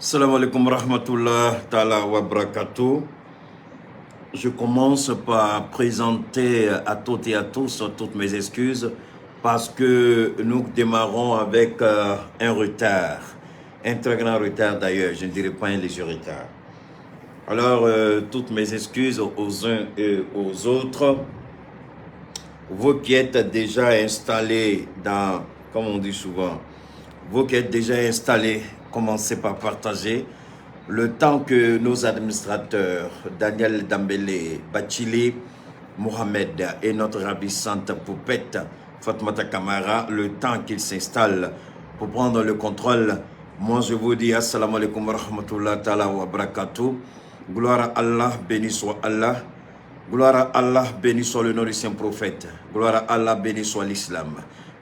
Salam alaikum rahmatullah ta'ala wa barakatuh. Je commence par présenter à toutes et à tous toutes mes excuses parce que nous démarrons avec un retard, un très grand retard d'ailleurs, je ne dirais pas un léger retard. Alors, toutes mes excuses aux uns et aux autres. Vous qui êtes déjà installés dans, comme on dit souvent, vous qui êtes déjà installés, commencez par partager. Le temps que nos administrateurs, Daniel Dambélé, Bachili, Mohamed et notre ravissante poupette, Fatmata Kamara, le temps qu'ils s'installent pour prendre le contrôle, moi je vous dis assalamu alaikum wa rahmatullah ta'ala wa barakatuh. Gloire à Allah, béni soit Allah. Gloire à Allah, béni soit le nom du Saint-Prophète. Gloire à Allah, béni soit l'islam.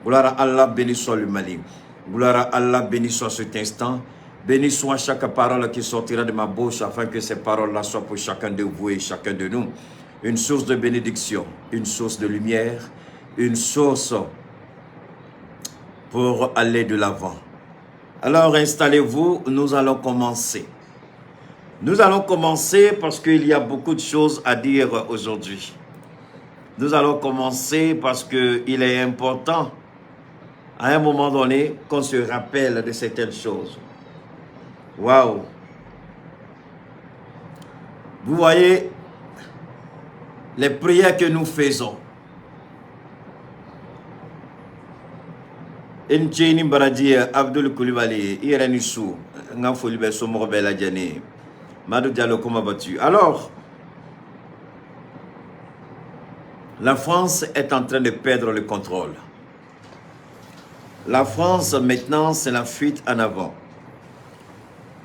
Gloire à Allah, béni soit le Mali. Gloire à Allah, béni soit cet instant. Béni soit chaque parole qui sortira de ma bouche afin que ces paroles-là soient pour chacun de vous et chacun de nous. Une source de bénédiction, une source de lumière, une source pour aller de l'avant. Alors installez-vous, nous allons commencer. Nous allons commencer parce qu'il y a beaucoup de choses à dire aujourd'hui. Nous allons commencer parce qu'il est important, à un moment donné, qu'on se rappelle de certaines choses. Waouh! Vous voyez, les prières que nous faisons. Ncheni Baraji Abdul Koulibaly, i yɛrɛ ni su, n ka foli bɛ somɔgɔ bɛɛ lajɛlen ye. Madou Diallo, comment vas-tu? Alors, la France est en train de perdre le contrôle. La France, maintenant, c'est la fuite en avant.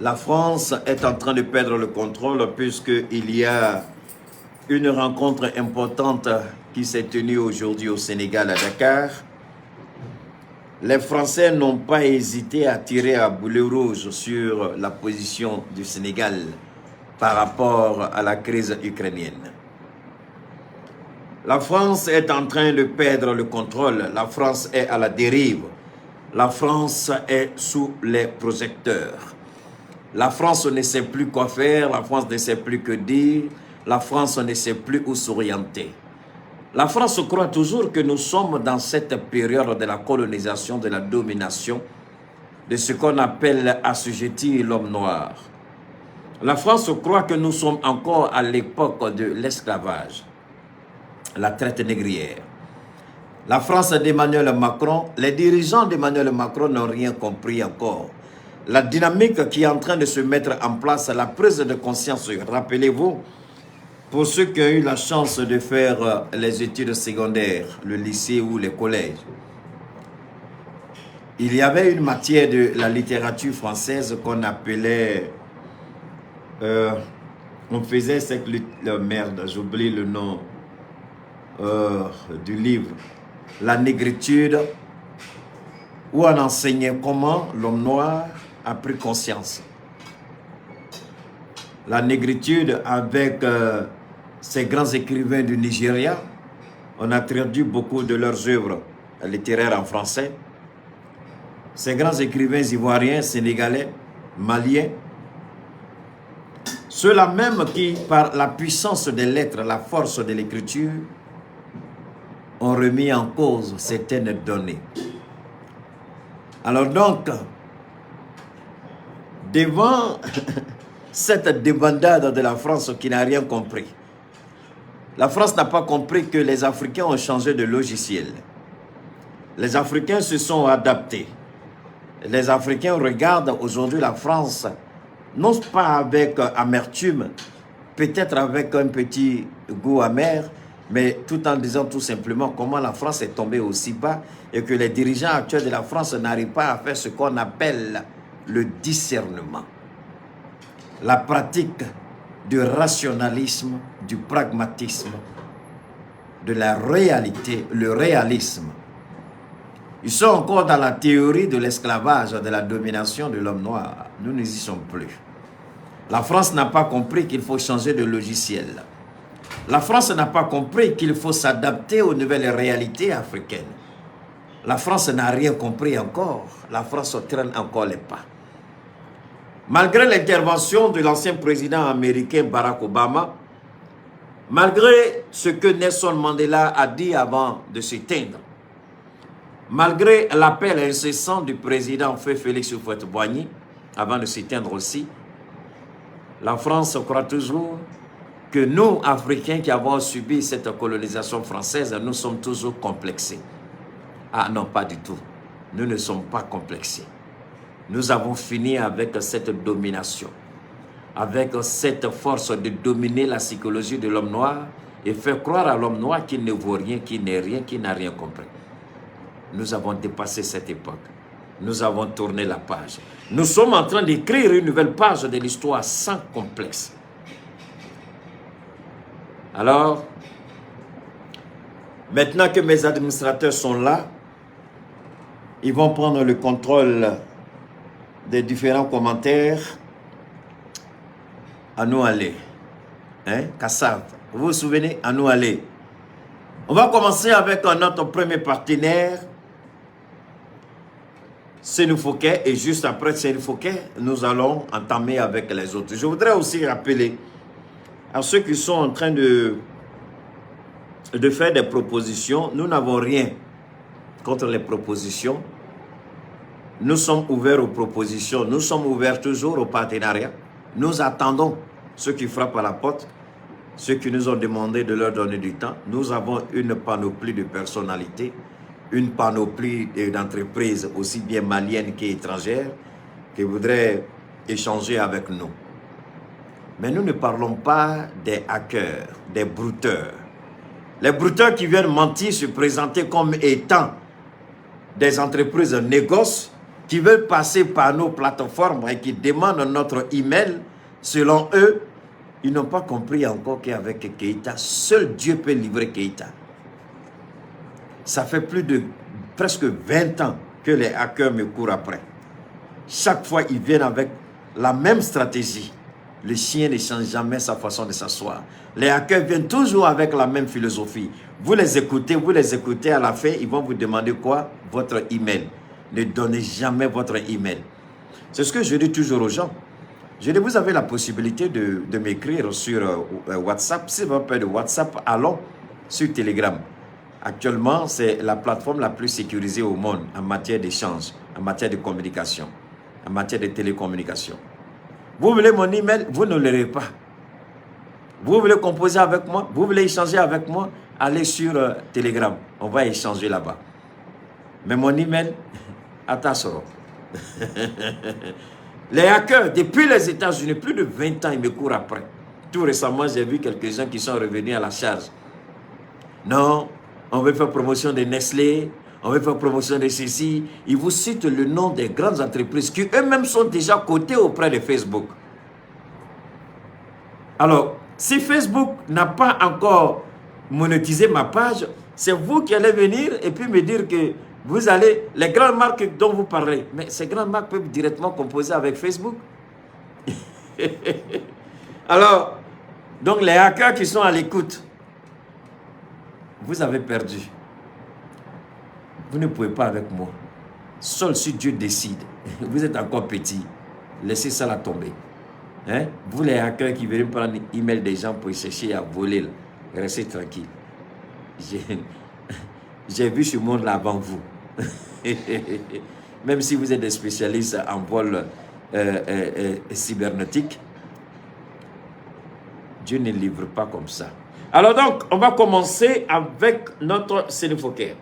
La France est en train de perdre le contrôle puisqu'il y a une rencontre importante qui s'est tenue aujourd'hui au Sénégal, à Dakar. Les Français n'ont pas hésité à tirer à boulet rouge sur la position du Sénégal par rapport à la crise ukrainienne. La France est en train de perdre le contrôle. La France est à la dérive. La France est sous les projecteurs. La France ne sait plus quoi faire. La France ne sait plus que dire. La France ne sait plus où s'orienter. La France croit toujours que nous sommes dans cette période de la colonisation, de la domination, de ce qu'on appelle assujettir l'homme noir. La France croit que nous sommes encore à l'époque de l'esclavage, la traite négrière. La France d'Emmanuel Macron, les dirigeants d'Emmanuel Macron n'ont rien compris encore. La dynamique qui est en train de se mettre en place, la prise de conscience, rappelez-vous, pour ceux qui ont eu la chance de faire les études secondaires, le lycée ou les collèges, il y avait une matière de la littérature française qu'on appelait... on faisait cette merde, j'oublie le nom du livre, La négritude, où on enseignait comment l'homme noir a pris conscience. La négritude avec... ces grands écrivains du Nigeria, on a traduit beaucoup de leurs œuvres littéraires en français. Ces grands écrivains ivoiriens, sénégalais, maliens, ceux-là même qui, par la puissance des lettres, la force de l'écriture, ont remis en cause certaines données. Alors donc, devant cette débandade de la France qui n'a rien compris, la France n'a pas compris que les Africains ont changé de logiciel. Les Africains se sont adaptés. Les Africains regardent aujourd'hui la France, non pas avec amertume, peut-être avec un petit goût amer, mais tout en disant tout simplement comment la France est tombée aussi bas et que les dirigeants actuels de la France n'arrivent pas à faire ce qu'on appelle le discernement. La pratique du rationalisme, du pragmatisme, de la réalité, le réalisme. Ils sont encore dans la théorie de l'esclavage, de la domination de l'homme noir. Nous n'y sommes plus. La France n'a pas compris qu'il faut changer de logiciel. La France n'a pas compris qu'il faut s'adapter aux nouvelles réalités africaines. La France n'a rien compris encore. La France traîne encore les pas. Malgré l'intervention de l'ancien président américain Barack Obama, malgré ce que Nelson Mandela a dit avant de s'éteindre, malgré l'appel incessant du président feu Félix Houphouët-Boigny, avant de s'éteindre aussi, la France croit toujours que nous, Africains qui avons subi cette colonisation française, nous sommes toujours complexés. Ah non, pas du tout. Nous ne sommes pas complexés. Nous avons fini avec cette domination, avec cette force de dominer la psychologie de l'homme noir et faire croire à l'homme noir qu'il ne vaut rien, qu'il n'est rien, qu'il n'a rien compris. Nous avons dépassé cette époque. Nous avons tourné la page. Nous sommes en train d'écrire une nouvelle page de l'histoire sans complexe. Alors, maintenant que mes administrateurs sont là, ils vont prendre le contrôle des différents commentaires. À nous aller. Hein? Kassav, vous vous souvenez? À nous aller. On va commencer avec notre premier partenaire, Senou Fouquet, et juste après Senou Fouquet, nous allons entamer avec les autres. Je voudrais aussi rappeler à ceux qui sont en train de faire des propositions, nous n'avons rien contre les propositions. Nous sommes ouverts aux propositions, nous sommes ouverts toujours au partenariat. Nous attendons ceux qui frappent à la porte, ceux qui nous ont demandé de leur donner du temps. Nous avons une panoplie de personnalités, une panoplie d'entreprises, aussi bien maliennes qu'étrangères, qui voudraient échanger avec nous. Mais nous ne parlons pas des hackers, des brouteurs. Les brouteurs qui viennent mentir, se présenter comme étant des entreprises négoces qui veulent passer par nos plateformes et qui demandent notre email. Selon eux, ils n'ont pas compris encore qu'avec Keïta, seul Dieu peut livrer Keïta. Ça fait plus de presque 20 ans que les hackers me courent après. Chaque fois, ils viennent avec la même stratégie. Le chien ne change jamais sa façon de s'asseoir. Les hackers viennent toujours avec la même philosophie. Vous les écoutez, à la fin, ils vont vous demander quoi? Votre email. Ne donnez jamais votre email. C'est ce que je dis toujours aux gens. Je dis, vous avez la possibilité de m'écrire sur WhatsApp. Si vous avez peur de WhatsApp, allons sur Telegram. Actuellement, c'est la plateforme la plus sécurisée au monde en matière d'échange, en matière de communication, en matière de télécommunication. Vous voulez mon email, vous ne l'aurez pas. Vous voulez composer avec moi, vous voulez échanger avec moi, allez sur Telegram. On va échanger là-bas. Mais mon email, attention. Les hackers, depuis les États-Unis, plus de 20 ans, ils me courent après. Tout récemment, j'ai vu quelques-uns qui sont revenus à la charge. Non, on veut faire promotion de Nestlé, on veut faire promotion de ceci. Ils vous citent le nom des grandes entreprises qui eux-mêmes sont déjà cotées auprès de Facebook. Alors, si Facebook n'a pas encore monétisé ma page, c'est vous qui allez venir et puis me dire que vous allez, les grandes marques dont vous parlez, mais ces grandes marques peuvent directement composer avec Facebook. Alors, donc les hackers qui sont à l'écoute, vous avez perdu. Vous ne pouvez pas avec moi. Seul si Dieu décide. Vous êtes encore petit. Laissez ça la tomber. Hein? Vous les hackers qui viennent prendre l'email des gens pour chercher à voler, restez tranquille. J'ai vu ce monde-là avant vous. Même si vous êtes des spécialistes en vol cybernétique, Dieu ne livre pas comme ça. Alors donc, on va commencer avec notre Senou Fouquet.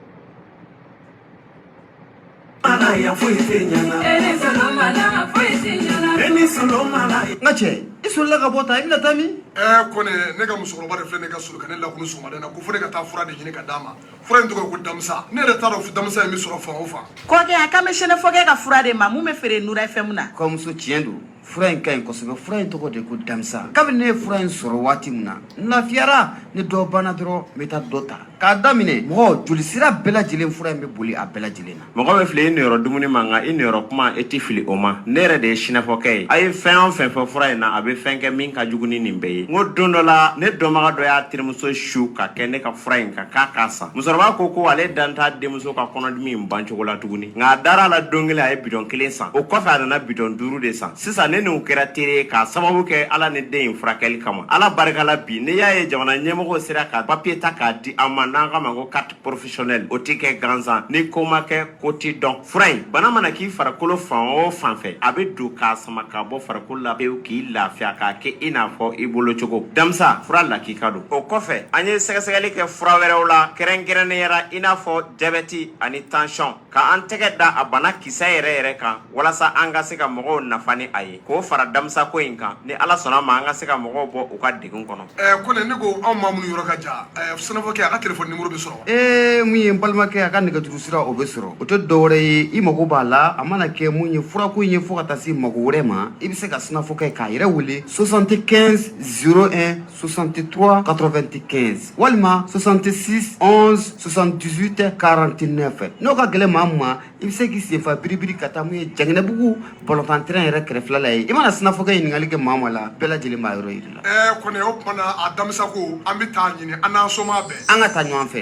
Fura in ka ɲi kosɛbɛ, fura in tɔgɔ de ko damisa. Kabini ne ye fura in sɔrɔ waati min na, n lafiyara. Ni dɔ banna dɔrɔn n bɛ taa dɔ ta k'a daminɛ. Mɔgɔ joli sira bɛɛ lajɛlen fura in bɛ boli a bɛɛ lajɛlen na. Mɔgɔ bɛ fili i niyɔrɔ dumuni ma, nka i niyɔrɔ kuma e tɛ fili o ma. Ne yɛrɛ de ye sinafɔkɛ ye. A ye fɛn o fɛn fɔ fura in na, a bɛ fɛn kɛ min ka jugu ni nin bɛɛ ye. N ko don dɔ la, ne dɔnbaga dɔ y'a terimuso su ka kɛ ne ka fura in kan k'a k'a san. Musokɔrɔba ko ko ale dan t'a denmuso ka kɔnɔdimi in ban cogo la tuguni, nka a dara a la don kelen, a ye bidɔn kelen san. O kɔfɛ a nana bidɔn 5 de san. Sisan ne Ne n'u kɛra teri ye k'a sababu kɛ Ala ni den in furakɛli kama. Ala barika la bi, n'i y'a ye jamana ɲɛmɔgɔw sera ka papier ta k'a di an ma n'an k'a ma ko carte professionnelle, o tɛ kɛ gansan. Ni ko ma kɛ, ko tɛ dɔn. Fura in, bana mana k'i farikolo fan o fan fɛ, a bɛ don k'a sama ka bɔ farikolo la pewu k'i lafiya k'a kɛ i n'a fɔ i bolo cogo. Damisa fura lakika don. O kɔfɛ, an ye sɛgɛsɛgɛli kɛ fura wɛrɛw la kɛrɛnkɛrɛnnenya la i n'a fɔ jabɛti ani tansiyɔn, ka an tɛgɛ da a bana kisɛ yɛrɛ yɛrɛ kan walasa an ka se ka mɔgɔw nafa ni a ye, k'o fara damisako in kan. Ni Ala sɔnna ma, an ka se ka mɔgɔw bɔ u ka degun kɔnɔ. Ɛɛ Kɔnɛ, ne ko anw maa minnu yɔrɔ ka jan, ɛɛ sɛnɛfɔkɛ, a ka telefɔni nimoro bɛ sɔrɔ wa? Ee, mun ye n balimakɛ, a ka nɛgɛjuru sira o bɛ sɔrɔ. O tɛ dɔwɛrɛ ye, i mago b'a la, a mana kɛ mun ye furako in ye fo ka taa se mago wɛrɛ ma, i bɛ se ka sɛnɛfɔkɛ k'a yɛrɛ wele 75 01 63 95 walima 66 11 78 49. N'o ka gɛlɛn maa min ma, i bɛ se k'i senfa biribiri ka taa mun ye Jangɛnɛbugu balontan terrain yɛrɛ kɛrɛfɛla la ye. I mana sɛnɛfɔkɛ ɲininkali kɛ maa ma la, bɛɛ lajɛlen b'a yɔrɔ yir'i la. Ɛɛ Kɔnɛ, o tuma na a damisa ko an bɛ taa ɲini an n'an somaa bɛɛ. An ka taa ɲɔgɔn fɛ.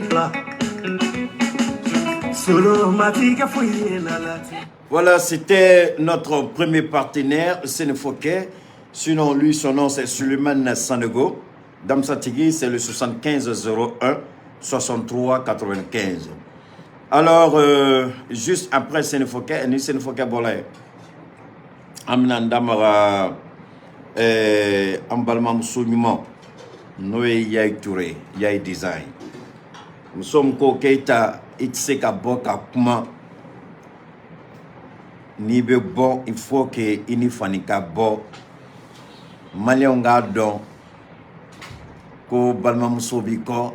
Voilà, c'était notre premier partenaire, Sénéfoké. Sinon, lui, son nom, c'est Suleiman Sanogo. Damsatigi, c'est le 75 01 63 95. Alors, juste après Sénéfoké, ni Sénéfoké bɔla yen, an bɛna an da maga an balimamuso ɲuman n'o ye Yayi Touré, Yayi Design. Muso min ko Keyita, i tɛ se ka bɔ ka kuma n'i bɛ bɔ, il faut que i ni fani ka bɔ, maliyɛnw k'a dɔn ko balimamuso b'i kɔ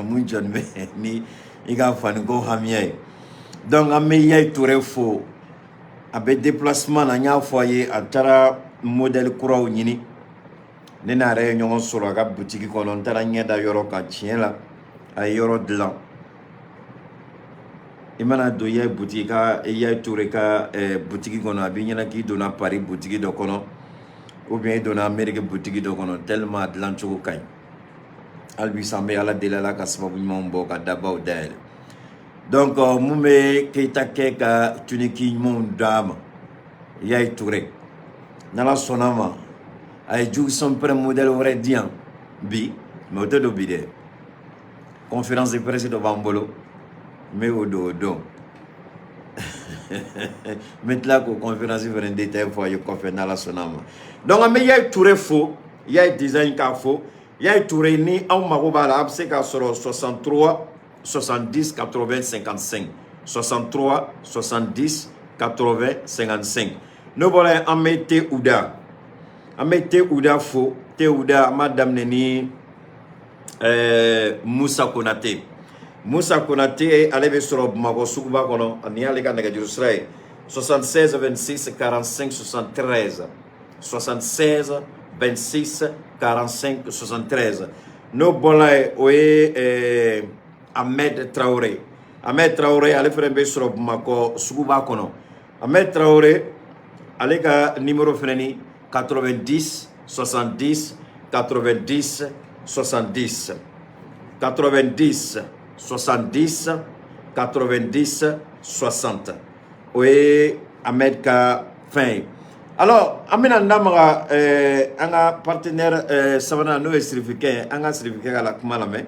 mun jɔni bɛ ni i ka faniko hamiya ye. Donc an bɛ Yayi Touré fo, a bɛ déplacement na. N y'a fɔ a ye, a taara modèle kuraw ɲini. Ne n'a yɛrɛ ye ɲɔgɔn sɔrɔ a ka butigi kɔnɔ, n taara ɲɛ da yɔrɔ kan. Tiɲɛ la, a ye yɔrɔ dilan. I mana don Yayi butigi ka, Yayi Touré ka butigi kɔnɔ, a b'i ɲɛna k'i donna Paris butigi dɔ kɔnɔ ou bien i donna Amérique butigi dɔ kɔnɔ, tellement a dilan cogo ka ɲi. Hali bi sa, an bɛ Ala deli, Ala ka sababu ɲumanw bɔ ka dabaw dayɛlɛ. Donc mun bɛ Keyita kɛ ka tunique ɲumanw d'a ma, Yayi Touré, n'Ala sɔnna ma, a ye jugu pɛrɛn modèle wɛrɛ di yan bi, mais o tɛ don bi dɛ. Conférence de presse dɔ b'an bolo, n bɛ o don o don, n bɛ tila k'o conférence fɛnɛ détail fɔ a ye kɔfɛ, n'Ala sɔnna ma. Donc an bɛ Yayi Touré fo, Yayi Design k'a fo. Yayi Touré, ni aw mago b'a la, a bɛ se k'a sɔrɔ 63 70 80 55, 63 70 80 55. N'o bɔra yen, an bɛ te uda, an bɛ te uda fo. Te uda, an b'a daminɛ ni Musa Konate. Musa Konate, ale bɛ sɔrɔ Bamakɔ suguba kɔnɔ. Ani y'ale ka nɛgɛjuru sira ye 76 26 45 73, 76 26 45 73. N'o bɔra yen, o ye Ahmed Traoré. Ahmed Traoré, ale fɛnɛ bɛ sɔrɔ Bamakɔ suguba kɔnɔ. Ahmed Traoré, ale ka numéro fɛnɛ ni 90 70 90 70, 90 70 90 60, o ye Ahmed ka fɛn ye. Alors an bɛna n da maga an ka partenaire sabanan, n'o ye Sirifikɛ ye. An ka Sirifikɛ ka la kuma lamɛn.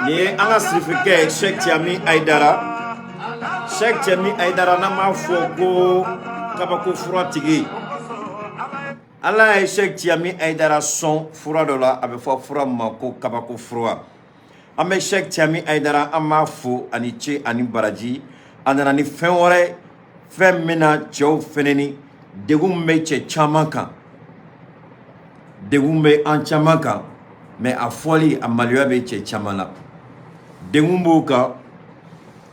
Nin ye an ka sirifikɛ Cheikh Tiami Aidara. Cheikh Tiami Aidara, n'an b'a fɔ ko Kabako fura tigi. Ala ye Cheikh Tiami Aidara sɔn fura dɔ la, a bɛ fɔ fura min ma ko kabako fura. An bɛ Cheikh Tiami Aidara, an b'a fo ani ce ani baraji. A nana ni fɛn wɛrɛ, fɛn min na cɛw fɛnɛ ni degun bɛ cɛ caman kan, degun bɛ an caman kan, mais a fɔli, a maloya bɛ cɛ caman na. Degun b'o kan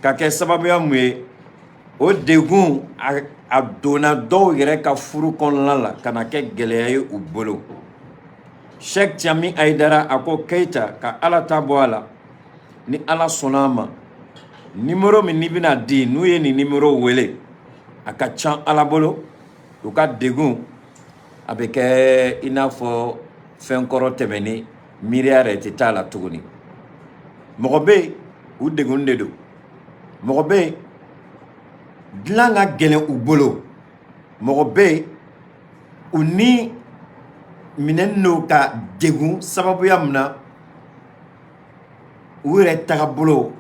ka kɛ sababuya mun ye? O degun a donna dɔw yɛrɛ ka furu kɔnɔna la ka na kɛ gɛlɛya ye u bolo. Cheikh Tiami Aidara a ko Keyita ka Ala ta bɔ a la, ni Ala sɔnna a ma, nimoro min n'i bɛna di, n'u ye nin nimoro wele, a ka ca Ala bolo, u ka degun a bɛ kɛ i n'a fɔ fɛn kɔrɔ tɛmɛnen, miiriya yɛrɛ tɛ t'a la tuguni. Mɔgɔ bɛ yen, u degun de don. Mɔgɔ bɛ yen, dilan ka gɛlɛn u bolo. Mɔgɔ bɛ yen, u ni minɛn don ka degun sababuya min na, u yɛrɛ tagabolo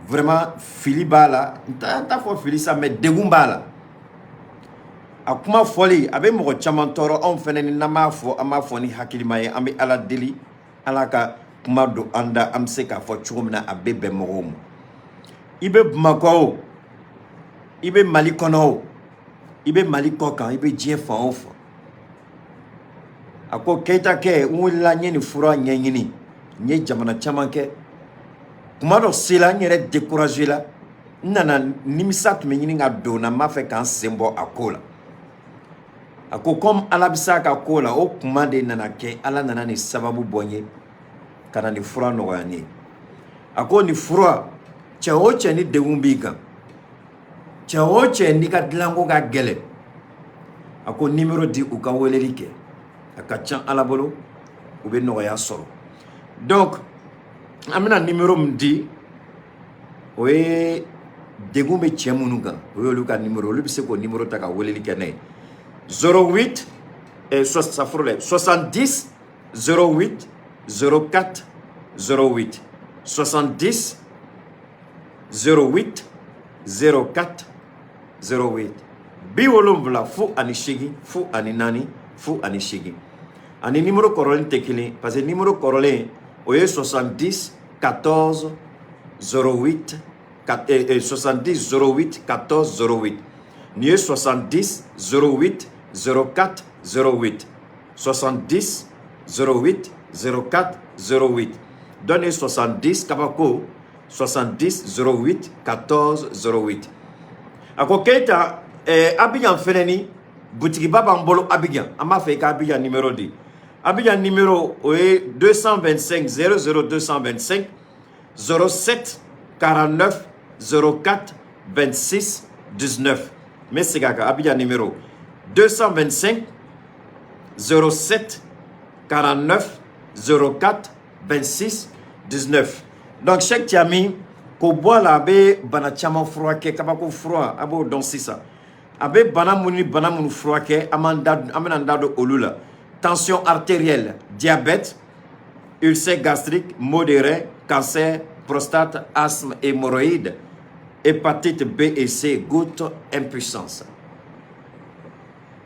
vraiment fili b'a la. N t'a fɔ fili sa, mais degun b'a la. A kuma fɔli a bɛ mɔgɔ caman tɔɔrɔ. Anw fɛnɛ ni n'an b'a fɔ, an b'a fɔ ni hakilima ye. An bɛ Ala deli, Ala ka kuma don an da, an bɛ se k'a fɔ cogo min na a bɛ bɛn mɔgɔw ma. I bɛ Bamakɔ o, i bɛ Mali kɔnɔ o, i bɛ Mali kɔ kan, i bɛ diɲɛ fan o fan. A ko Keyita kɛ, n wulila, n ye nin fura ɲɛɲini, n ye jamana caman kɛ. Kuma dɔ sela, n yɛrɛ découragé la, n nana nimisa tun bɛ ɲini ka don n na, n b'a fɛ k'an sen bɔ a ko la. A ko comme Ala bɛ se a ka ko la, o kuma de nana kɛ, Ala nana nin sababu bɔ n ye ka na nin fura nɔgɔya n ye. A ko nin fura, cɛ o cɛ ni degun b'i kan, cɛ o cɛ n'i ka dilanko ka gɛlɛn, a ko nimero di, u ka weleli kɛ, a ka ca Ala bolo, u bɛ nɔgɔya sɔrɔ. Donc an bɛna nimero min di, o ye degun bɛ cɛ minnu kan, o y'olu ka nimero. Olu bɛ se k'o nimero ta ka weleli kɛ n'a ye: 08 safurulɛ, 70 08 04 08, 70 08 04 08, 78 04 08. Ani nimero kɔrɔlen tɛ kelen, parce que nimero kɔrɔlen o ye 70 14 08 70 08 14 08. Nin ye 70 08 04 08, 70 08 04 08. Donc nin ye 70 kabako, 70 08 14 08. A ko Keyita, Abidjan fɛnɛ ni butigiba b'an bolo Abidjan, an b'a fɛ i ka Abidjan numéro di. Abidjan numéro o ye 225 00 225 07 49 04 26 19. N bɛ segin a kan: Abidjan numéro 225 07 49 04 26 19. Donc Cheikh Tiami k'o bɔ a la, a bɛ bana caman furakɛ. Kabako fura, a b'o dɔn sisan. A bɛ bana minnu ni bana minnu furakɛ, an b'an da, an bɛna an da don olu la: tension artérielle, diabète, ulcère gastrique, maux de rein, cancer, prostate, asthme, hémorroïdes, hépatite B et C, goutte, impuissance.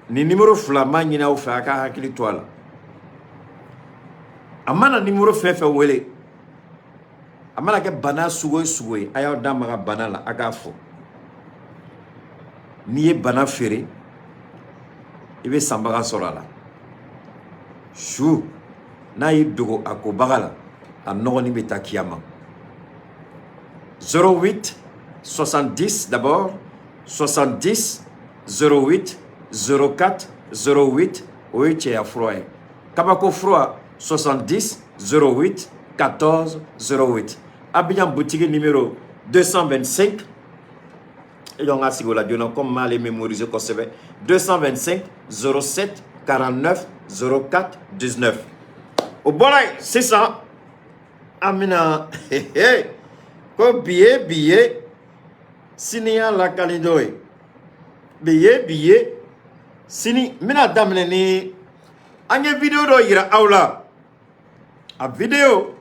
Ni numéro fila m'a ɲini aw fɛ, a ka hakili to a la. A mana numéro fɛn fɛn wele, a mana kɛ bana sugu o sugu ye, a y'aw da maga bana la, a k'a fɔ. N'i ye bana feere, i bɛ sanbaga sɔrɔ a la. Su n'a y'i dogo a kobaga la, a nɔgɔnin bɛ taa kiyama. 08 70 d'abord, 70 08 04 08, o ye cɛya fura ye. Kabako fura, 70 08 14 08. Abidjan boutique numéro 225. Et donc, a sigi o la joona, comme m'ale mémoriser kosɛbɛ: 225 07 49 04 19. O bɔra yen sisan, an bɛna ko bi ye, bi ye, sini y'a lakali dɔ ye. Bi ye, bi ye, sini. N bɛna daminɛ ni an ye vidéo dɔ yira aw la. A vidéo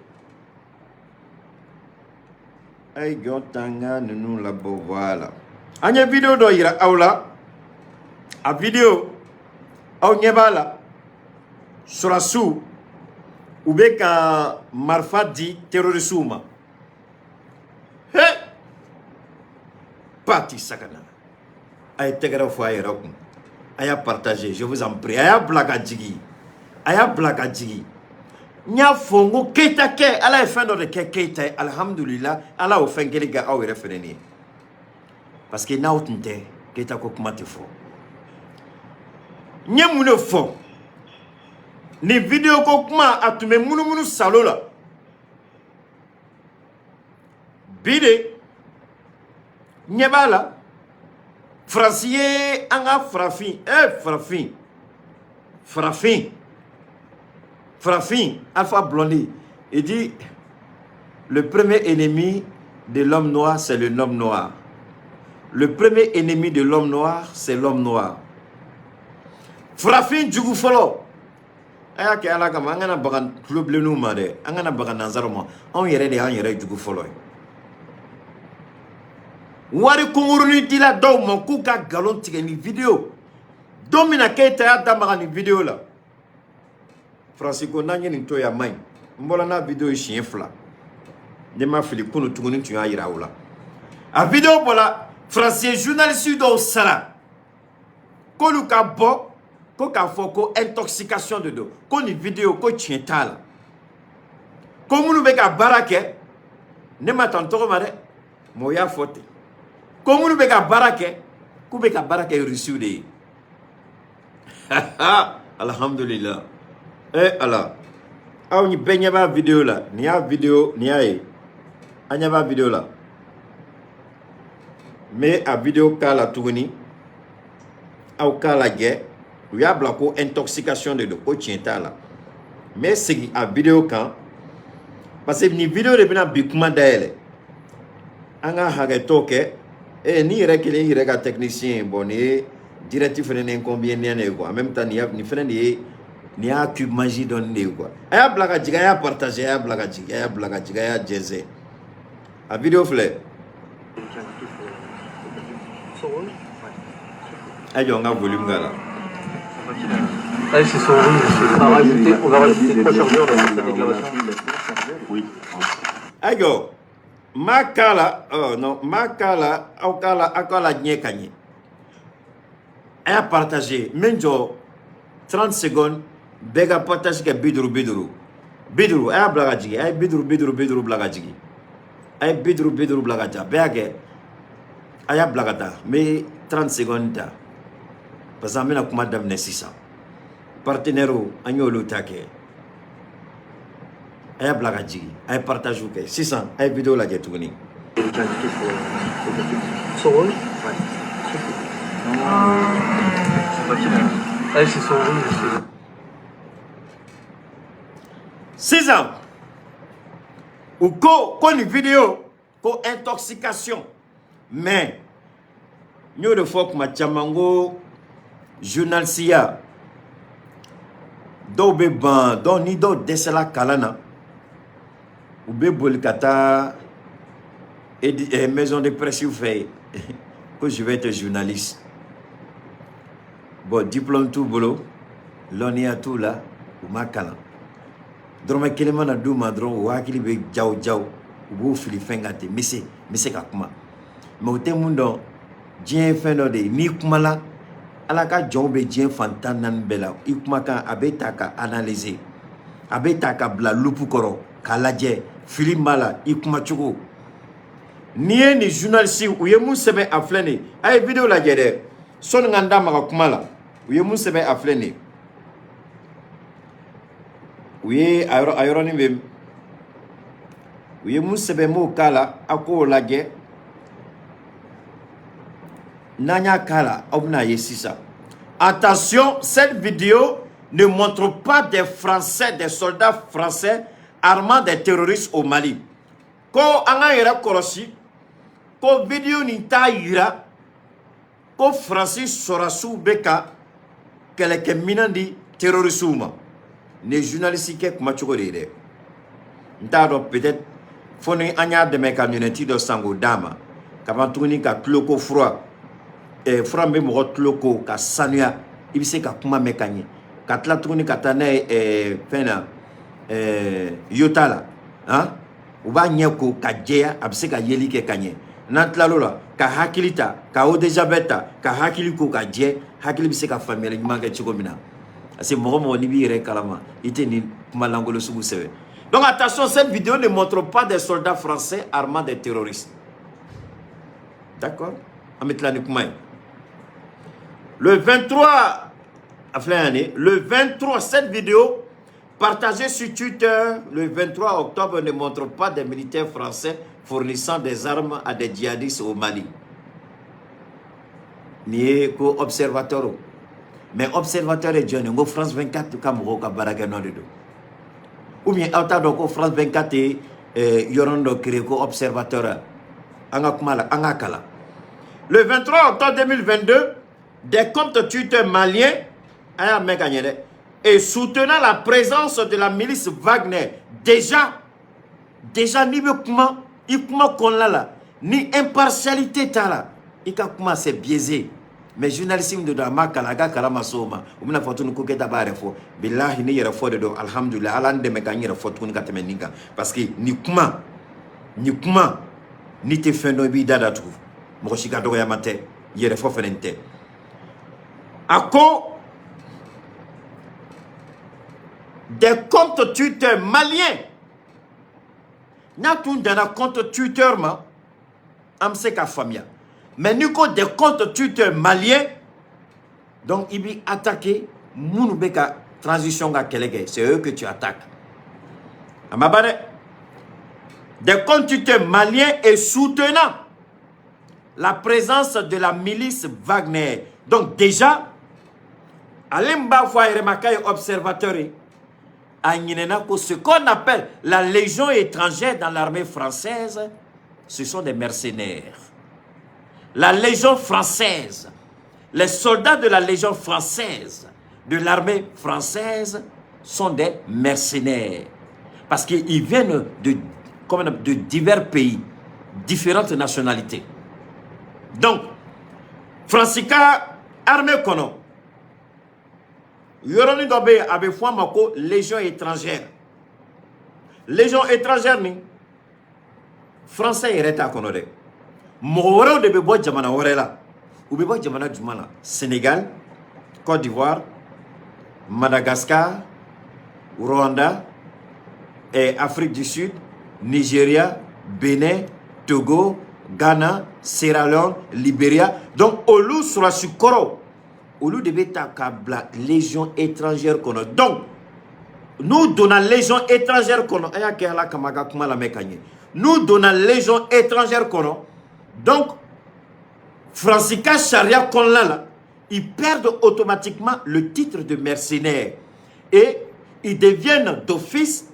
a ye jɔn ta, n ka ninnu labɔ. Voilà, an ye vidéo dɔ yira aw la. A vidéo, aw ɲɛ b'a la, sɔrɔdasiw u bɛ ka marifa di terroristew ma. He, Pati Sakana, a ye tɛgɛrɛ fɔ a yɛrɛ kun. A y'a partager, je vous en prie. A y'a bila ka jigin, a y'a bila ka jigin. N y'a fɔ n ko Keyita kɛ, Ala ye fɛn dɔ de kɛ Keyita ye. Alihamudulila, Ala y'o fɛn kelen kɛ aw yɛrɛ fɛnɛ ye, parce que n'aw tun tɛ, Keyita ko kuma tɛ fɔ. N ye mun de fɔ? Nin vidéo ko kuma, a tun bɛ munumunu salo la bi de. Ɲɛ b'a la, Faransi ye an ka farafin, farafin, farafin, farafin. Alpha Blondy, il dit: le premier ennemi de l'homme noir, c'est le homme noir. Le premier ennemi de l'homme noir, c'est l'homme noir. Farafin jugu fɔlɔ, a y'a kɛ Ala kama, an kana baga tulobilenninw ma dɛ, an kana baga nanzaraw ma. Anw yɛrɛ de y'an yɛrɛ jugu fɔlɔ ye. Wari kunkurunin dila dɔw ma k'u ka nkalon tigɛ nin vidéo. Don min na Keyita y'a da maga nin vidéo la, Faransi ko n'an ye nin to yen, a man ɲi. N bɔra n'a vidéo ye siɲɛ 2, ne ma fili. Kunu tuguni tun y'a yira o la, a vidéo bɔra. Faransi ye journaliste dɔw sara k'olu ka bɔ ko k'a fɔ ko intoxication de don, ko nin vidéo ko tiɲɛ t'a la, ko minnu bɛ ka baara kɛ, ne ma ta n tɔgɔ ma dɛ, mais o y'a fɔ ten, ko minnu bɛ ka baara kɛ, k'u bɛ ka baara kɛ Rusiw de ye. Alhamdulillah. Ala, aw ni bɛɛ ɲɛ b'a vidéo la. Nin y'a vidéo, nin y'a ye, an ɲɛ b'a vidéo la. N bɛ a vidéo k'a la tuguni, aw k'a lajɛ. U y'a bila ko intoxication de don, ko tiɲɛ t'a la. N bɛ segin a vidéo kan, parce que nin vidéo de bɛna bi kuma dayɛlɛ. An ka hakɛtɔ kɛ. N'i yɛrɛ kelen, i yɛrɛ ka technicien ye, bon, nin ye direct fɛnɛ ni inconvénient de ye quoi. En même temps, nin y'a nin fɛnɛ de ye, nin y'a cube magie dɔɔni de ye quoi. A y'a bila ka jigin, a y'a partager, a y'a bila ka jigin, a y'a bila ka jigin, a y'a jɛnsɛn. A vidéo filɛ. A jɔ, n ka volume k'a la. Allez, c'est son rhume, monsieur. On va rajouter trois chargeurs dans sa déclaration. Oui. A jɔ, n b'a k'a la. Oh non, n b'a k'a la, aw k'a la, aw k'a la ɲɛ ka ɲɛ. A y'a partager. N bɛ n jɔ 30 secondes, bɛɛ ka partage kɛ 50 50 50. A y'a bila ka jigin, a ye 50 50 50 bila ka jigin, a ye 50 50 bila ka taa. Bɛɛ y'a kɛ, a y'a bila ka taa. N bɛ 30 secondes ta, parce que an bɛna kuma daminɛ sisan. Partenaires, an y'olu ta kɛ. A y'a bila ka jigin, a ye partage kɛ. Sisan a ye vidéo lajɛ tuguni. Son rhume. Allez, c'est son rhume, monsieur. Sisan u ko ko nin vidéo ko intoxication. Mais n y'o de fɔ kuma caman ko journalisiya, dɔw bɛ ban dɔw ni dɔw dɛsɛla kalan na, u bɛ boli ka taa maison de presse fɛ yen ko je vais être journaliste. Bon, diplôme t'u bolo, lɔnniya t'u la, u ma kalan. Dɔrɔmɛ kelen mana d'u ma dɔrɔn, u hakili bɛ jaw jaw, u b'u fili fɛn kan ten. N bɛ se, n bɛ se ka kuma, mais u tɛ mun dɔn. Diɲɛ ye fɛn dɔ de ye, n'i kumala, Ala ka jɔnw bɛ diɲɛ fan 14 bɛɛ la, i kumakan a bɛ ta ka analyser, a bɛ ta ka bila loupe kɔrɔ k'a lajɛ fili b'a la i kumacogo. N'i ye nin journaliste, u ye mun sɛbɛn, a filɛ nin ye. A ye vidéo lajɛ dɛ, sɔnni ka n da maga kuma la. U ye mun sɛbɛn, a filɛ nin ye. U ye a yɔrɔ, a yɔrɔnin bɛ, u ye mun sɛbɛn, m'o k'a la, a k'o lajɛ. N'an y'a k'a la, aw bɛna ye sisan. Attention, cette vidéo ne montre pas des Français, des soldats français armant des terroristes au Mali. Ko an k'an yɛrɛ kɔlɔsi, ko vidéo nin t'a yira ko Faransi sɔrɔdasiw bɛ ka kɛlɛkɛminɛn di terroristew ma. Nin ye journaliste kɛ kuma cogo de ye dɛ. N t'a dɔn, peut-être fo ni an y'a dɛmɛ ka lunette dɔ san k'o d'a ma ka ban tuguni ka tuloko fura. Fura min bɛ mɔgɔ tulo ko ka sanuya, i bɛ se ka kuma mɛn ka ɲɛ. Ka tila tuguni ka taa n'a ye fɛn na, yota la, han, u b'a ɲɛ ko ka jɛya, a bɛ se ka yeli kɛ ka ɲɛ. N'an tilal'o la, ka hakili ta, ka eau de javel ta, ka hakili ko ka jɛ, hakili bɛ se ka faamuyali ɲuman kɛ cogo min na. Parce que mɔgɔ mɔgɔ n'i b'i yɛrɛ kalama, i tɛ nin kuma lankolon sugu sɛbɛn. Donc attention, cette vidéo ne montre pas des soldats français armant des terroristes. D'accord, an bɛ tila ni kuma ye. Le 23 a filɛ yan nin, le 23, cette vidéo partagée sur Twitter le 23 octobre ne montre pas des militaires français fournissant des armes à des djihadistes au Mali. Nin ye ko observateur, mais observateur ye jɔn ye? N ko France 24 ka mɔgɔw ka baarakɛ nɔ de don, ou bien aw t'a dɔn ko France 24 ye yɔrɔnin dɔ créé ko observateur? An ka kuma la, an ka kalan. Le 23 octobre 2022, des comptes Twitter maliens, a y'a mɛn ka ɲɛ dɛ, et soutenant la présence de la milice Wagner. Déjà, déjà, n'i bɛ kuma, i kuma kɔnɔna la, ni impartialité t'a la, i ka kuma, c'est biaisé. Mais journaliste min de don, a ma kalan, a ka kalan ma se o ma. U bɛna fɔ tuguni ko Keyita b'a yɛrɛ fɔ. Bilahi, ni yɛrɛ fɔ de don. Alihamudulilayi, Ala n dɛmɛ ka n yɛrɛ fɔ tuguni ka tɛmɛ nin kan, parce que nin kuma, nin kuma, n'i tɛ fɛn dɔn, i b'i da datugu. Mɔgɔ si ka dɔgɔyama tɛ, yɛrɛ fɔ fɛnɛ tɛ. A ko des comptes Twitter maliens, n'a tun danna compte Twitter ma, an bɛ se ka faamuya. Mais n'i ko des comptes Twitter maliens, donc i b'i attaquer minnu bɛ ka transition ka kɛlɛ kɛ, c'est eux que tu attaques. A ma ban dɛ. Des comptes Twitter maliens et soutenant la présence de la milice Wagner. Donc déjà, ale min b'a fɔ a yɛrɛ ma k'a ye observateur ye, a ɲinɛna ko ce qu'on appelle la légion étrangère dans l'armée française, ce sont des mercenaires. La légion française, les soldats de la légion française, de l'armée française, sont des mercenaires. Parce qu'ils viennent de, comment on appelle, de divers pays, différentes nationalités. Donc, Faransi ka armée kɔnɔ, yɔrɔnin dɔ bɛ yen, a bɛ fɔ a ma ko légion étrangère. Légion étrangère nin, français yɛrɛ t'a kɔnɔ dɛ, mɔgɔ wɛrɛw de bɛ bɔ jamana wɛrɛ la. U bɛ bɔ jamana jumɛn na? Sénégal, Côte d'Ivoire, Madagascar, Rwanda et Afrique du Sud, Nigeria, Bénin, Togo, Ghana, Sierra Leone, Libéria. Donc olu sɔrɔdasi kɔrɔw, olu de bɛ ta ka bila légion étrangère kɔnɔ. Donc n'u donna légion étrangère kɔnɔ, a y'a kɛ Ala kama, a ka kuma lamɛn ka ɲɛ, n'u donna légion étrangère kɔnɔ, donc Faransi ka sariya kɔnɔna la, ils perdent automatiquement le titre de mercenaire et ils deviennent d'office,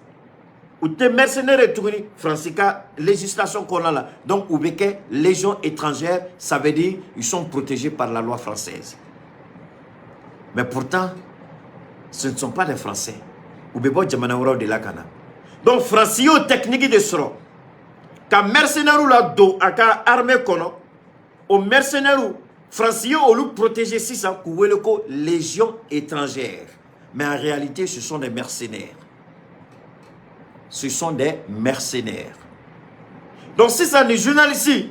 u tɛ mercenaire ye tuguni Faransi ka législation kɔnɔna la. Donc u bɛ kɛ légion étrangère, ça veut dire ils sont protégés par la loi française. Mais pourtant, ce ne sont pas des Français, u bɛ bɔ jamana wɛrɛw de la ka na. Donc Faransi y'o technique de sɔrɔ ka mercenaires la don a ka armée kɔnɔ. O mercenaires, Faransi ye olu protéger sisan k'u wele ko légion étrangère. Mais en réalité, ce sont des mercenaires, ce sont des mercenaires. Donc sisan, ni journaliste,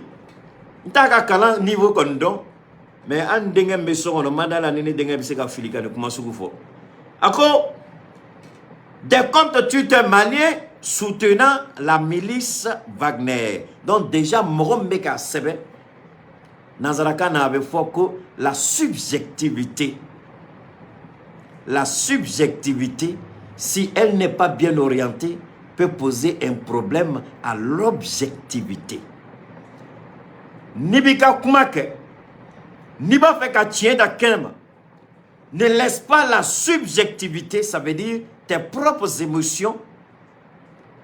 n t'a ka kalan niveau kɔni dɔn, mais an denkɛ min bɛ so kɔnɔ, ma da la ni ne denkɛ bɛ se ka fili ka nin kuma sugu fɔ. A ko des comptes Twitter maliens soutenant la milice Wagner. Donc déjà, mɔgɔ min bɛ k'a sɛbɛn, nanzarakan na, a bɛ fɔ ko la subjectivité. La subjectivité, si elle n'est pas bien orientée, peut poser un problème à l'objectivité. N'i b'i ka kuma kɛ, n'i b'a fɛ ka tiɲɛ da kɛnɛ ma, ne laisse pas la subjectivité, ça veut dire tes propres émotions,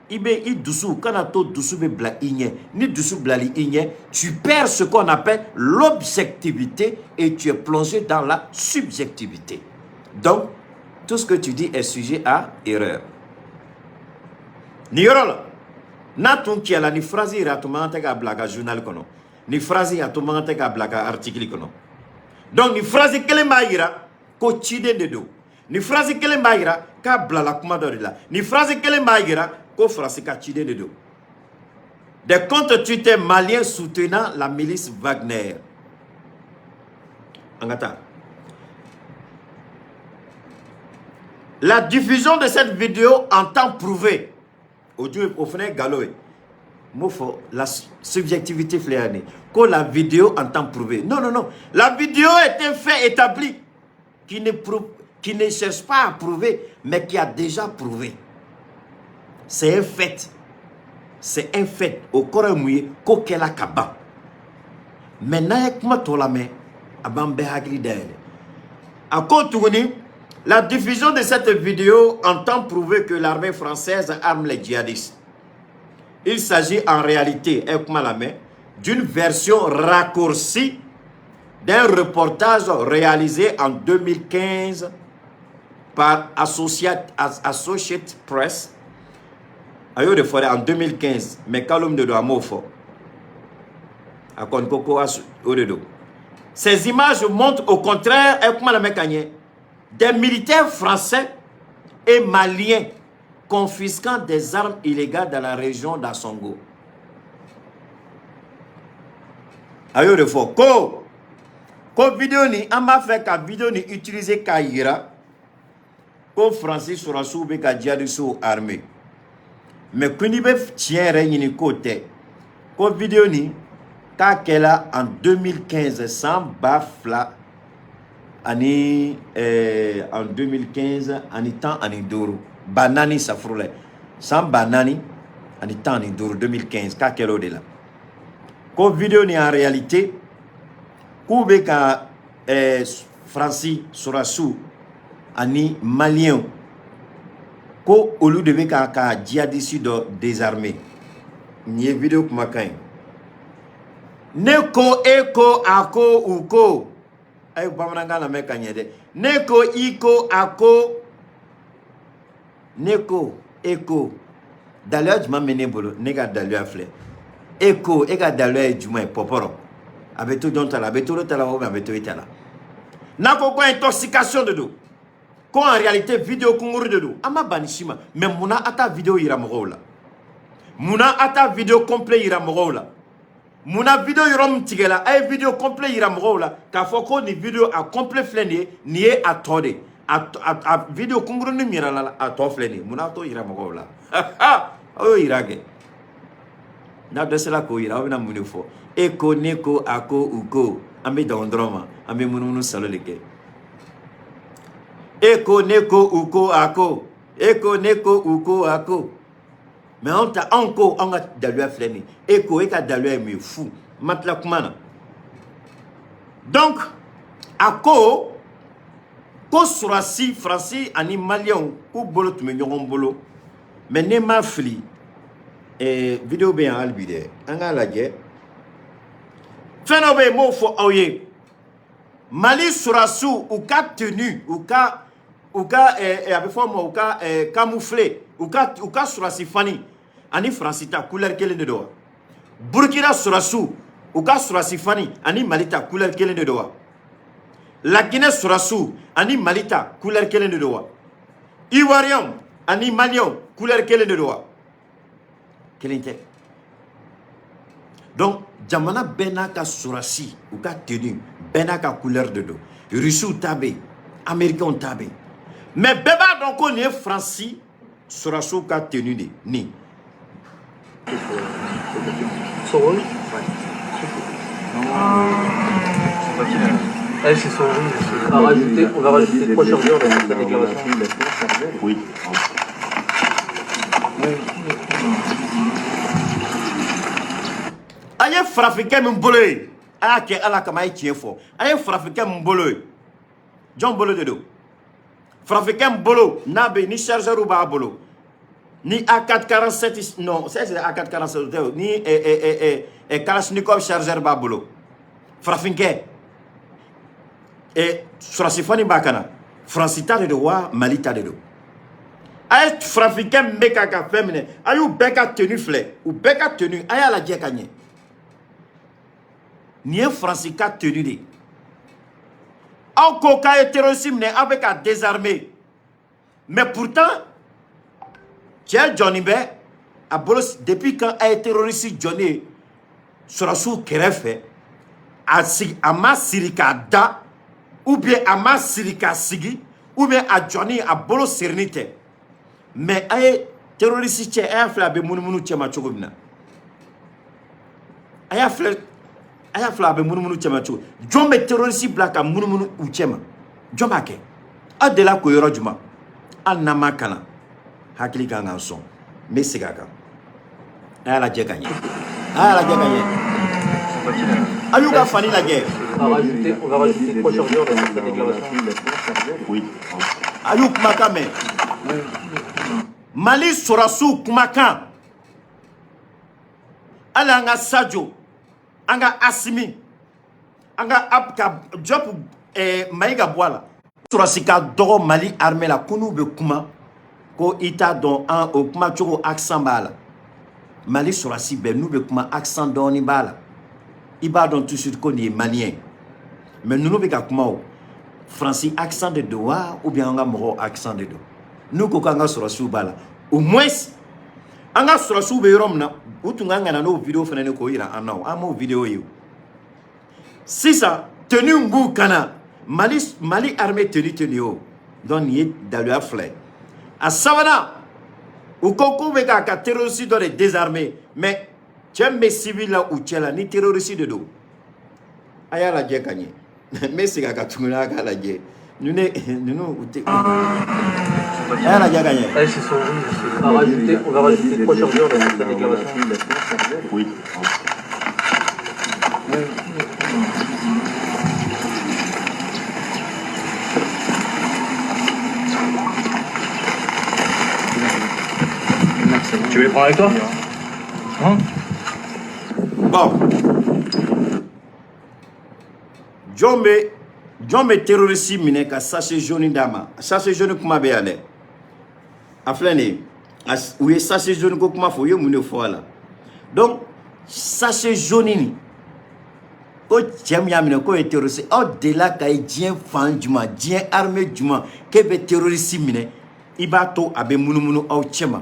i bɛ i dusu kana to dusu bɛ bila i ɲɛ. Ni dusu bilali i ɲɛ, tu perds ce qu'on appelle l'objectivité et tu es plongé dans la subjectivité. Donc tout ce que tu dis est sujet à erreur. Nin yɔrɔ la, n'a tun kɛla ni phrase yɛrɛ, a tun man kan tɛ k'a bila a ka journal kɔnɔ. Ni phrase, a tun man kan tɛ k'a bila a ka article kɔnɔ. Donc nin phrase kelen b'a yira ko ciden de don, nin phrase kelen b'a yira k'a bilala kuma dɔ de la, nin phrase kelen b'a yira ko Faransi ka ciden de don. Des comptes Twitter maliens soutenant la milice Wagner. An ka taa. La diffusion de cette vidéo entend prouver, o dun o fana ye nkalon ye, n b'o fɔ, la subjectivité filɛ yan nin ko la vidéo entend prouver. Non, non, non, la vidéo est un fait établi qui ne cherche pas à prouver, mais qui a déjà prouvé. C'est un fait, c'est un fait. O kɔrɔ ye mun ye? Ko kɛla ka ban. Mais n'an ye kuma tɔ lamɛn, a b'an bɛɛ hakili dayɛlɛ. A ko tuguni, la diffusion de cette vidéo entend prouver que l'armée française arme les djihadistes. Il s'agit en réalité, un kuma lamɛn, d'une version raccourcie d'un reportage réalisé en 2015 par Associated Press. A y'o de fɔ dɛ, en 2015, mais kalo min de don, a m'o fɔ. A kɔni ko ko o de don. Ces images montrent au contraire, ɛ kuma lamɛn ka ɲɛ, des militaires français et maliens confisquant des armes illégales dans la région d'Assongo. A y'o de fɔ ko ko vidéo nin, an b'a fɛ ka vidéo nin utiliser k'a yira ko Faransi sɔrɔdasiw bɛ ka djihadistes armer. Mais ko n'i bɛ tiɲɛ yɛrɛ ɲini, k'o tɛ, ko vidéo nin k'a kɛla en 2015, san ba fila ani en 2015 ani 15, ba naani safurula, san 2015, 2015, k'a kɛla o de la. Ko vidéo nin, en réalité, k'u bɛ ka Faransi sɔrɔdasiw ani maliyɛnw, ko olu de bɛ ka ka djihadiste dɔ désarmer. Nin ye vidéo kumakan ye. Ne ko, e ko, a ko, u ko, a ye bamanankan lamɛn ka ɲɛ dɛ. Ne ko, i ko, a ko, ne ko, e ko, daluya jumɛn bɛ ne bolo? Ne ka daluya filɛ. E ko, e ka daluya ye jumɛn ye? Pɔpɔrɔ a bɛ to jɔn ta la? A bɛ to ta la ou bien a bɛ to e ta la? N'a ko ko intoxication de don, ko en réalité vidéo kunkuru de don, an ma ban nin si ma. Mais munna a ta vidéo yira mɔgɔw la? Munna a ta vidéo complet yira mɔgɔw la? Munna vidéo yɔrɔ min tigɛla, a ye vidéo complet yira mɔgɔw la k'a fɔ ko nin vidéo a complet filɛ nin ye, nin ye a tɔ de a vidéo kunkurunin min yira la, a tɔ filɛ nin ye? Munna a t'o yira mɔgɔw la? Aw y'o yira kɛ. N'a dɛsɛla k'o yira, aw bɛna mun de fɔ? E ko, ne ko, a ko, u ko, an bɛ dan o dɔrɔn ma, an bɛ munumunu salo de kɛ. E ko, ne ko, u ko, a ko, e ko, ne ko, u ko, a ko. Mais anw ta, anw ko anw ka daluya filɛ nin ye. E ko, e ka daluya ye mun ye? Fu ma tila kuma na. Donc a ko ko sɔrɔdasi Faransi ani maliyɛnw k'u bolo tun bɛ ɲɔgɔn bolo. Mais ne ma fili, vidéo bɛ yan hali bi dɛ, an k'a lajɛ. Fɛn dɔ bɛ yen, n b'o fɔ aw ye. Mali sɔrɔdasiw, u ka tenue, u ka a bɛ fɔ o ma u ka camouflé, u ka sɔrɔdasi fani ani Faransi ta couleur kelen de don wa? Burukina sɔrɔdasiw, u ka sɔrɔdasi fani ani Mali ta couleur kelen de don wa? Laginɛ sɔrɔdasiw ani Mali ta couleur kelen de don wa? Ivoiriyɛnw ani Maliyɛnw couleur kelen de don wa? Kelen tɛ. Donc jamana bɛɛ n'a ka sɔrɔdasi, u ka tenue bɛɛ n'a ka couleur de don. Rusiw ta bɛ yen, Américains ta bɛ yen, mais bɛɛ b'a dɔn ko nin ye Faransi sɔrɔdasiw ka tenue de nin. Son rôle. Ouais. Ah, c'est son rôle. On va rajouter trois chargeurs dans cette déclaration. Oui. Oui. A ye farafinkɛ min bolo ye, a y'a kɛ Ala kama, a ye tiɲɛ fɔ. A ye farafinkɛ min bolo ye, jɔn bolo de don? Farafinkɛ min bolo n'a bɛ ni chargeur b'a bolo, ni AK47, non, c'est AK47 tɛ, ni Kalachnikov chargeur b'a bolo, farafinkɛ sɔrɔsi fani b'a kan na, Faransi ta de don wa Mali ta de don? A ye farafinkɛ min bɛ k'a ka fɛn minɛ, a y'u bɛɛ ka tenue filɛ, u bɛɛ ka tenue, a y'a lajɛ ka ɲɛ. Nin ye Faransi ka tenue de ye. Aw ko k'a ye terroriste minɛ, aw bɛ ka désarmer, mais pourtant cɛ jɔnni bɛ a bolo. Depuis quand a ye terroriste jɔnni ye sɔrɔsiw kɛrɛfɛ, a sigi, a ma siri k'a da, ou bien a ma siri k'a sigi, ou bien a jɔnni a bolo sirinin tɛ? Mais a ye terroriste cɛ, a y'a filɛ a bɛ munumunu cɛ ma cogo min na. A y'a filɛ, a y'a filɛ a bɛ munumunu cɛ ma cogo. Jɔn bɛ terroriste bila ka munumunu u cɛ ma? Jɔn b'a kɛ? Aw delila k'o yɔrɔ jumɛn? Hali n'an ma kalan, hakili kan k'an sɔn. N bɛ segin a kan, a y'a lajɛ ka ɲɛ, a y'a lajɛ ka ɲɛ, a y'u ka fani lajɛ. On va rajouter trois chargeurs dans cette déclaration. Oui. A y'u kumakan mɛn, Mali sɔrɔsiw kumakan. Hali an ka Sadio, an ka Asimi, an ka ka Diop Mayiga bɔ a la, sɔrɔsi ka dɔgɔ Mali armée la, ko n'u bɛ kuma, ko i t'a dɔn an o kumacogo, accent b'a la. Mali sɔrɔsi bɛɛ, n'u bɛ kuma, accent dɔɔni b'a la, i b'a dɔn tout de suite ko nin ye malien. Mais ninnu bɛ ka kuma, o Faransi accent de don wa, ou bien an ka mɔgɔw accent de don? N'u ko k'an ka sɔrɔsiw b'a la, au moins an ka sɔrɔsiw bɛ yɔrɔ min na, u tun kan ka na n'o vidéo fana k'o yira an na. O an m'o vidéo ye. O sisan tenue b'u kan na, Mali armée tenue tɛ nin ye. O donc nin ye daluya fila ye. A sabanan, u ko k'u bɛ k'a ka terroriste dɔ de désarmer, mais cɛ min bɛ civil la u cɛ la, ni terroriste de don, a y'a lajɛ ka ɲɛ. N bɛ segin a kan tuguni, a k'a lajɛ. Ninnu u tɛ, a y'a lajɛ ka ɲɛ. Allez, c'est son riz. On va rajouter trois chargeurs dans cette déclaration. Oui. Tu veux les prendre avec toi? Hein? Bon, jɔn bɛ terroriste minɛ ka sachet jaune d'a ma? Sachet jaune kuma bɛ yan dɛ, a filɛ nin ye. U ye sachet jaune ko kuma fɔ, u ye mun de fɔ a la? Donc sachet jaune nin, ko cɛ min y'a minɛ k'o ye terroriste. Aw delila ka ye diɲɛ fan jumɛn, diɲɛ armée jumɛn, k'e bɛ terroriste minɛ, i b'a to a bɛ munumunu aw cɛ ma,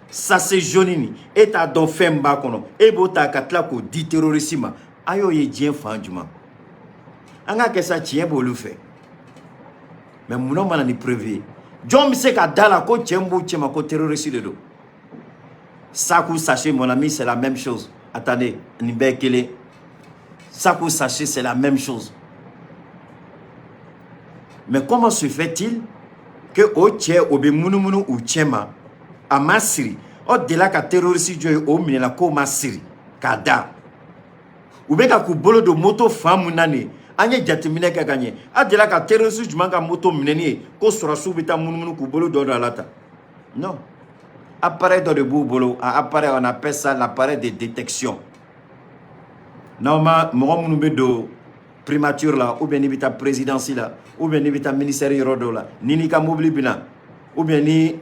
sachet jaune nin, e t'a dɔn fɛn min b'a kɔnɔ, e b'o ta ka tila k'o di terroriste ma? A y'o ye diɲɛ fan jumɛn? An k'a kɛ sa, tiɲɛ b'olu fɛ, mais munna mana ni preuve ye? Jɔn bɛ se ka da la ko cɛ min b'u cɛ ma, ko terroriste de don? Sac ou sachet, mon ami, c'est la même chose. Attendez, nin bɛɛ ye kelen. Sac ou sachet, c'est la même chose. Mais comment se fait-il que o cɛ o bɛ munumunu u cɛ ma, a ma siri? Aw delila ka terroriste jɔ ye, o minɛla k'o ma siri k'a da? U bɛ ka k'u bolo don moto fan mun na nin ye, an ye jateminɛ kɛ ka ɲɛ, a delila ka terroriste jumɛn ka moto minɛni ye ko sɔrɔsiw bɛ taa munumunu k'u bolo dɔ don a la tan? Non, appareil dɔ de b'u bolo. A appareil, on appelle ça l'appareil de détection. N'aw ma mɔgɔ minnu bɛ don primature la, ou bien n'i bɛ taa présidence la, ou bien n'i bɛ taa ministère yɔrɔ dɔw la, ni n'i ka mobili bɛ na, ou bien ni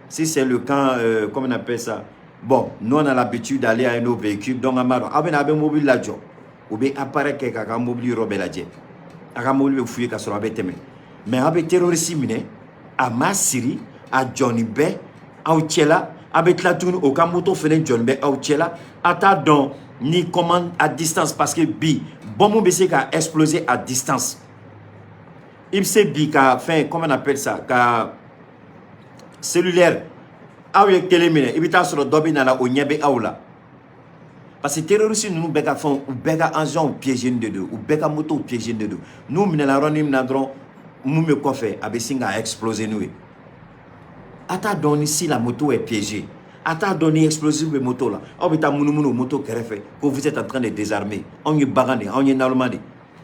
si c'est le camp, comment on appelle ça? Bon, nous on a l'habitude d'aller à nos véhicules, donc an b'a dɔn aw bɛ na, a bɛ mobili lajɔ, u bɛ appareil kɛ k'a ka mobili yɔrɔ bɛɛ lajɛ, a ka mobili bɛ fouiller ka sɔrɔ a bɛ tɛmɛ. Mais aw bɛ terroriste minɛ, a ma siri, a jɔnni bɛ aw cɛla, a bɛ tila tuguni o ka moto fɛnɛ jɔnni bɛ aw cɛla. A t'a dɔn ni commande à distance, parce que bi bombe bɛ se ka exploser à distance. I bɛ se bi ka fɛn, comment on appelle ça, ka cellulaire, aw ye kelen minɛ, i bɛ taa sɔrɔ dɔ bɛ na la, o ɲɛ bɛ aw la, parce que terroriste ninnu bɛɛ ka fɛnw, u bɛɛ ka engins piégé de don, u bɛɛ ka motow piégé de don. N'u minɛna yɔrɔnin min na dɔrɔn, mun bɛ kɔfɛ, a bɛ sin ka exploser n'u ye. A t'a dɔn ni si la moto est piégée, a t'a dɔn ni explosif bɛ moto la. Aw bɛ taa munumunu o moto kɛrɛfɛ ko vous êtes en train de désarmer. Anw ye bagan de, anw ye naloma de.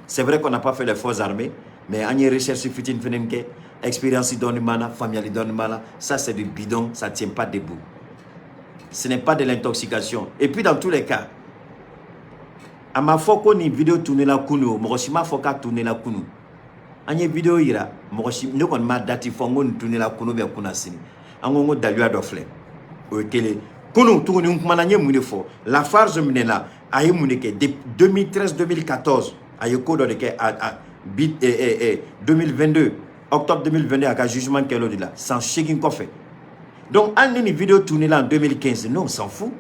C'est vrai qu'on n'a pas fait les forces armées, mais an ye recherche fitinin fɛnɛ kɛ, expérience dɔɔni b'an na, faamuyali dɔɔni b'an na. Ça, c'est du bidon, ça tient pas debout, ce n'est pas de l'intoxication. Et puis dans tous les cas, a ma fɔ ko nin vidéo tourné la kunu o, mɔgɔ si m'a fɔ k'a tourné la kunu. An ye vidéo yira, mɔgɔ si, ne kɔni ma date fɔ n ko nin tourné la kunu bɛ kunna sini. An ko daluya dɔ filɛ, o ye kelen. Kunu tuguni, n kumana, n ye mun de fɔ? Lafarge minɛna, a ye mun de kɛ depuis 2013 2014? A ye ko dɔ de kɛ. A Bi 2022, octobre 2022, a ka jugement kɛla o de la, san 8 kɔfɛ. Donc hali ni nin vidéo tourné la en 2015, non, on s'en fout,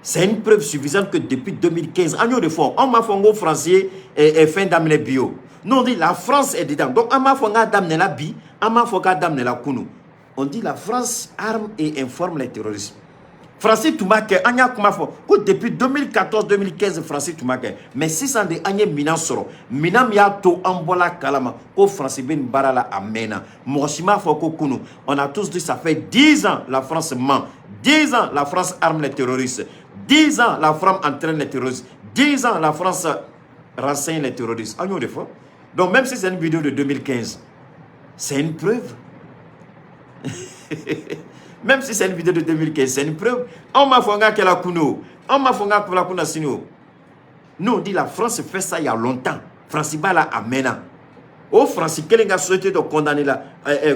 c'est une preuve suffisante que depuis 2015, an y'o de fɔ. An m'a fɔ n ko France ye fɛn daminɛ bi o. Nous, on dit la France est dedans. Donc an m'a fɔ n k'a daminɛla bi, an m'a fɔ k'a daminɛla kunun. On dit la France arme et informe les terroristes. Faransi tun b'a kɛ, an y'a kuma fɔ ko depuis 2014, 2015, Faransi tun b'a kɛ. Mais sisan de an ye minan sɔrɔ, minan min y'a to an bɔla kalama ko Faransi bɛ nin baara la a mɛnna. Mɔgɔ si m'a fɔ ko kunun. On a tous dit, ça fait 10 ans la France ment, 10 ans la France arme les terroristes, 10 ans la France entraîne les terroristes, 10 ans la France renseigne les terroristes. An y'o de fɔ. Donc même si c'est une vidéo de 2015, c'est une preuve. Même si c'est une vidéo de 2015, c'est une preuve. An m'a fɔ n k'a kɛla kunu o. An m'a fɔ n k'a kɛla kunna sini o. Nous, on dit la France fait ça il y a longtemps. France b'a la a mɛnna. O France kelen ka société dɔ condamné la,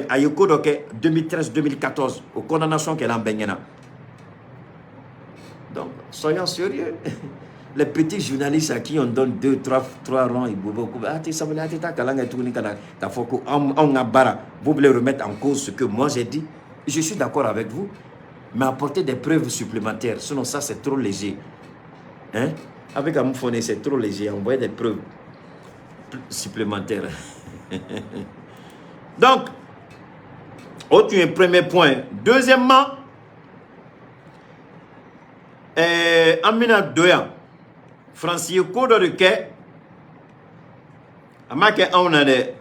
a ye ko dɔ kɛ 2013, 2014, o condamnation kɛla an bɛɛ ɲɛna. Donc soyons sérieux. Les petits journalistes à qui on donne deux, trois, trois ronds, ils beaucoup. Ah, tu sais, ah, tu kalan kɛ tuguni ka na k'a fɔ ko anw ka baara, vous voulez remettre en cause ce que moi j'ai dit. Je suis d'accord avec vous, mais apportez des preuves supplémentaires. Sinon, ça, c'est trop léger. Hein? Avec Amoufone, c'est trop léger. Envoyez des preuves supplémentaires. Donc, autre un premier point. Deuxièmement, an bɛna don yan. Faransi ye ko dɔ de kɛ, a m'a kɛ anw na dɛ,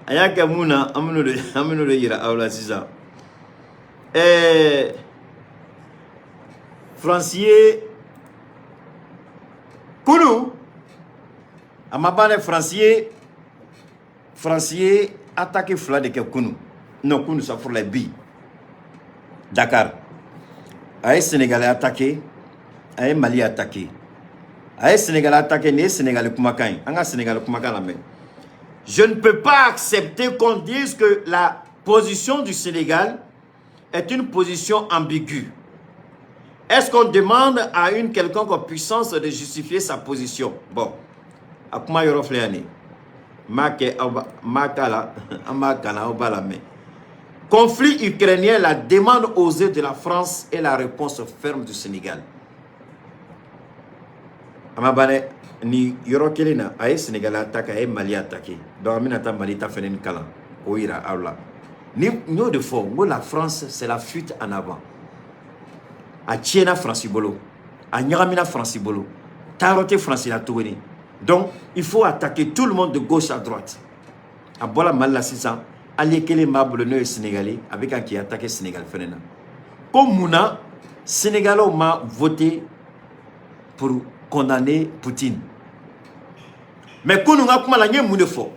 a y'a kɛ mun na, an bɛn'o de yira aw la sisan. Faransi ye kunu, a ma ban dɛ. Faransi ye attaque fila de kɛ kunu, non, kunu safurula, bi Dakar. A ye Sénégal attaqué, a ye Mali attaqué. A ye Sénégal attaqué, nin ye Sénégal kumakan ye, an ka Sénégal kumakan lamɛn. Je ne peux pas accepter qu'on dise que la position du Sénégal est une position ambiguë. Est-ce qu'on demande à une quelconque puissance de justifier sa position? Bon, a kuma yɔrɔ filɛ yan nin ye. N b'a kɛ aw ba, n b'a k'a la, an b'a kalan, aw b'a lamɛn. Conflit ukrainien, la demande osée de la France et la réponse ferme du Sénégal. A ma ban dɛ, nin yɔrɔ kelen na, a ye Sénégal attaqué, a ye Mali attaqué. Donc an bɛna taa Mali ta fɛnɛ kalan k'o yira aw la. Ni n y'o de fɔ, n ko la France, c'est la fuite en avant. A tiɲɛna Faransi bolo, a ɲagamina Faransi bolo, taayɔrɔ tɛ Faransi la tuguni. Donc il faut attaquer tout le monde de gauche à droite. A bɔra Mali la sisan, allié kelen b'a bolo, n'o ye Sénégal, a bɛ kan k'i attaquer Sénégal fɛnɛ na. Ko mun na Sénégalais ma voté pour condamner Poutine? Mais kunun ka kuma la, n ye mun de fɔ?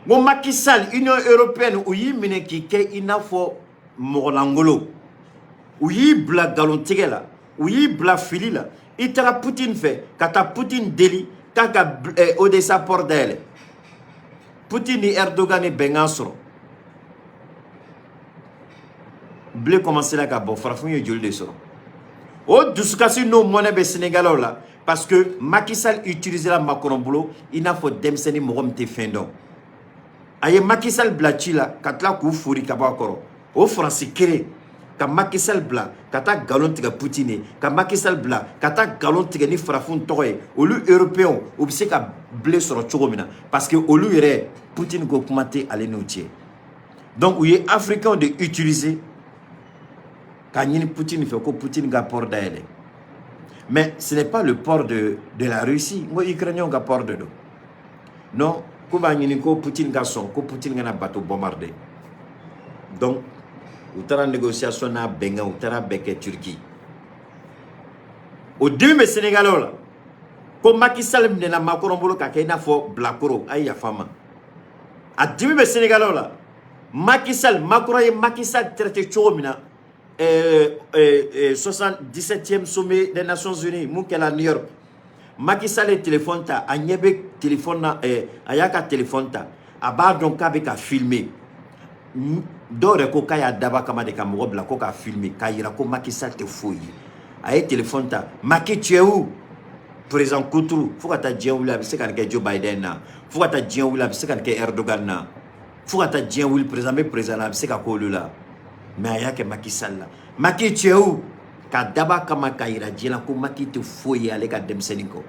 N ko Macky Sall, Union européenne u y'i minɛ k'i kɛ i n'a fɔ mɔgɔlankolon, u y'i bila nkalontigɛ la, u y'i bila fili la. I taara Poutine fɛ ka taa Poutine deli k'a ka Odessa port dayɛlɛ. Poutine ni Erdogan ni bɛnkan sɔrɔ, blé commencé la ka bɔ, farafin ye joli de sɔrɔ? O dusukasi n'o mɔnɛ bɛ Sénégalais la, parce que Macky Sall utilisera Macron bolo i n'a fɔ denmisɛnnin, mɔgɔ min tɛ fɛn dɔn. A ye Macky Sall bila ci la ka tila k'u fori ka bɔ a kɔrɔ. O Faransi kelen ka Macky Sall bila ka taa nkalon tigɛ Poutine ye, ka Macky Sall bila ka taa nkalon tigɛ ni farafin tɔgɔ ye, olu européens u bɛ se ka blé sɔrɔ cogo min na, parce que olu yɛrɛ, Poutine ko kuma tɛ ale n'u cɛ. Donc u ye africains de utiliser k'a ɲini Poutine fɛ ko Poutine ka port dayɛlɛ. Mais ce n'est pas le port de la Russie, n ko Ukrainiens ka port de don. Non, ko b'a ɲini ko Poutine ka sɔn ko Poutine kana bateau bombarder. Donc u taara négociation n'a bɛnkan, u taara bɛɛ kɛ Turquie. O dimi bɛ Sénégalais la ko Macky Sall minɛna Macron bolo ka kɛ i n'a fɔ bilakoro, a ye yafa n ma. A dimi bɛ Sénégalais la, Macky Sall, Macron ye Macky Sall traité cogo min na 77e sommet des Nations Unies mun kɛla New York. Macky Sall ye téléphone ta, a ɲɛ bɛ téléphone na, a y'a ka téléphone ta, a b'a dɔn k'a bɛ ka filmer. Dɔw yɛrɛ ko k'a y'a dab'a kama de ka mɔgɔ bila ko k'a filmer k'a yira ko Macky Sall tɛ foyi ye. A ye téléphone ta: "Macky, tu es où?" Président kuturu, fo ka taa diɲɛ wuli, a bɛ se ka nin kɛ Joe Biden na. Fo ka taa diɲɛ wuli, a bɛ se ka nin kɛ Erdogan na. Fo ka taa diɲɛ wuli, président bɛ président na, a bɛ se ka k'olu la. Mais a y'a kɛ Macky Sall la. Macky, tu es où? Ka daba kama k'a yira diɲɛ la ko Macky tɛ foyi ye ale ka denmisɛnnin kɔ.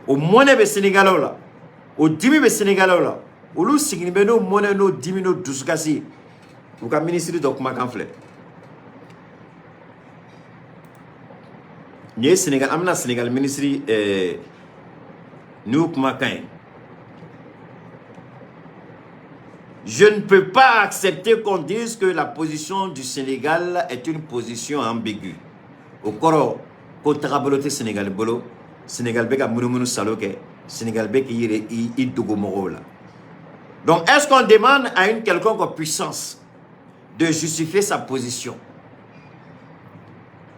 O mɔnɛ bɛ Sénégalais la, o dimi bɛ Sénégalais la. Olu sigilen bɛ n'o mɔnɛ, n'o dimi, n'o dusukasi. U ka minisiri dɔ kumakan filɛ nin ye. Sénégal, an bɛna Sénégal minisiri n'u kumakan ye. Je ne peux pas accepter qu'on dise que la position du Sénégal est une position ambiguë. O kɔrɔ ko tagabolo tɛ Sénégal bolo, Sénégal bɛ ka munumunu salo kɛ, Sénégal bɛ k'i yɛrɛ i dogo mɔgɔw la. Donc est-ce qu'on demande à une quelconque puissance de justifier sa position?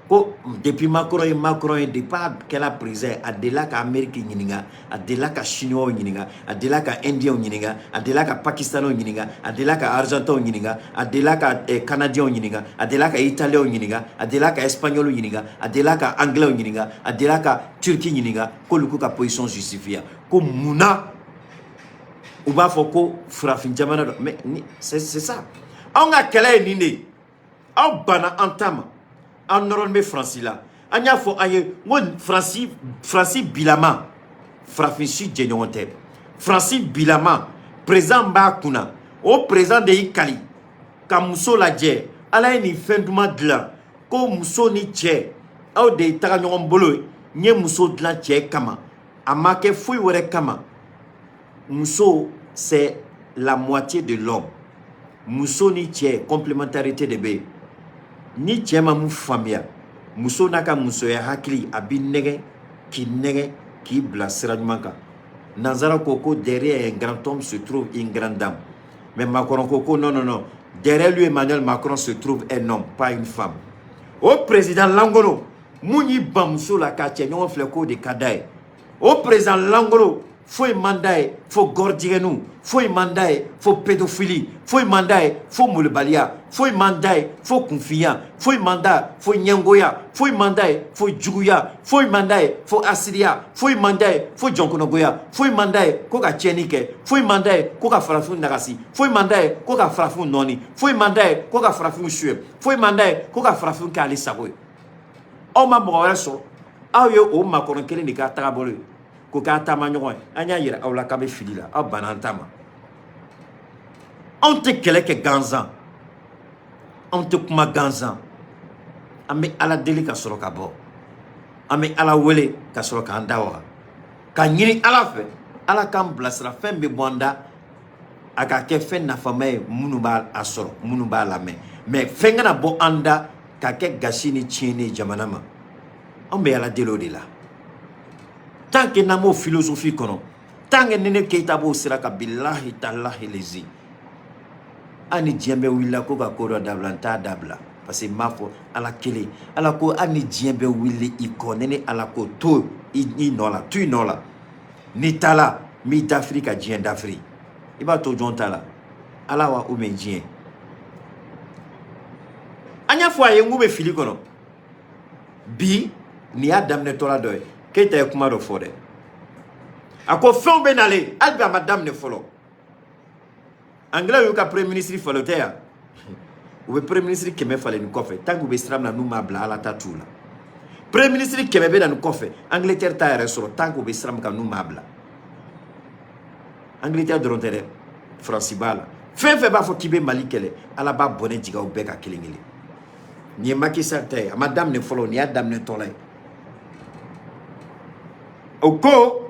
Ko depuis Macron ye, Macron ye, depuis a kɛra président, a delila ka Amérique ɲininka, a delila ka Chinois ɲininka, a delila ka Indiens ɲininka, a delila ka Pakistanais ɲininka, a delila ka Argentins ɲininka, a delila ka Canadiens ɲininka, a delila ka Italiens ɲininka, a delila ka Espagnols ɲininka, a delila ka Anglais ɲininka, a delila ka Turquie ɲininka, k'olu k'u ka position justifier? Ko munna u b'a fɔ ko farafin jamana dɔ? Mais c'est ça, anw ka kɛlɛ ye nin de ye. Aw banna an ta ma, an nɔrɔlen bɛ Faransi la. An y'a fɔ an ye n ko Faransi, Faransi bilama, farafin si jɛɲɔgɔn tɛ. Faransi bilama, président b'a kunna, o président de y'i kali ka muso lajɛ. Ala ye nin fɛn duman dilan ko muso ni cɛ, aw de ye taga ɲɔgɔn bolo ye. N ye muso dilan cɛ kama, a ma kɛ foyi wɛrɛ kama. Muso, c'est la moitié de l'homme. Muso ni cɛ, complémentarité de bɛ yen. Ni cɛ ma mun faamuya, muso n'a ka musoya hakili, a b'i nɛgɛ, k'i nɛgɛ, k'i bila sira ɲuman kan. Nanzara ko ko derrière un grand homme se trouve une grande dame. Mais Macron ko ko non, non, non, derrière lui, Emmanuel Macron, se trouve un homme, pas une femme. O président langolo mun y'i ban muso la k'a cɛ ɲɔgɔn filɛ, k'o de ka d'a ye. O président langolo, foyi man d'a ye fo gɔrɔjigɛniw, foyi man d'a ye fo pédophilie, foyi man d'a ye fo molobaliya, foyi man d'a ye fo kunfinya, foyi man d'a ye fo ɲɛngoya, foyi man d'a ye fo juguya, foyi man d'a ye fo asiriya, foyi man d'a ye fo jɔnkɔnɔgoya, foyi man d'a ye ko ka tiɲɛni kɛ, foyi man d'a ye ko ka farafinw nagasi, foyi man d'a ye ko ka farafinw nɔɔni, foyi man d'a ye ko ka farafinw suɲɛ, foyi man d'a ye ko ka farafinw kɛ ale sago ye. Aw ma mɔgɔ wɛrɛ sɔrɔ, aw ye o makɔrɔ kelen de k'a tagabolo ye ko k'a taama ɲɔgɔn ye. An y'a yira aw la k'a bɛ fili la, aw banna an ta ma. Anw tɛ kɛlɛ kɛ gansan, anw tɛ kuma gansan. An bɛ Ala deli ka sɔrɔ ka bɔ, an bɛ Ala wele ka sɔrɔ k'an da waga, ka ɲini Ala fɛ, Ala k'an bilasira. Fɛn bɛ bɔ an da, a ka kɛ fɛn nafama ye minnu b'a a sɔrɔ, minnu b'a lamɛn. Mais fɛn kana bɔ an da ka kɛ gasi ni tiɲɛni ye jamana ma. Anw bɛ Ala deli o de la. Tant que n'an b'o philosophie kɔnɔ, tant que ni ne Keyita b'o sira kan, bilahi talahi lezi, hali ni diɲɛ bɛɛ wulila ko ka ko dɔ dabila, n t'a dabila, parce que n b'a fɔ Ala kelen. Ala ko hali ni diɲɛ bɛɛ wuli i kɔ, ni ne Ala ko to i nɔ la, to i nɔ la. N'i taala, n b'i dafiri ka diɲɛ dafiri. I b'a to jɔn ta la, Ala wa ou bien diɲɛ? An y'a fɔ a ye n k'u bɛ fili kɔnɔ bi. Nin y'a daminɛtɔla dɔ ye. Keyita ye kuma dɔ fɔ dɛ, a ko fɛnw bɛ nalen, hali bi a ma daminɛ fɔlɔ. Anglais y'u ka premier ministre falen, o tɛ yan. U bɛ premier ministre 100 falen nin kɔfɛ. Tant que u bɛ sira min na, n'u m'a bila, Ala ta t'u la. Premier ministre 100 bɛ na nin kɔfɛ, Angleterre t'a yɛrɛ sɔrɔ tant que u bɛ sira min kan, n'u m'a bila. Angleterre dɔrɔn tɛ dɛ, Faransi b'a la. Fɛn fɛn b'a fɔ k'i bɛ Mali kɛlɛ, Ala b'a bɔnɛ jigin aw bɛɛ kan kelen kelen. Nin ye Macky Sall ta ye, a ma daminɛ fɔlɔ, nin y'a daminɛtɔla ye. O ko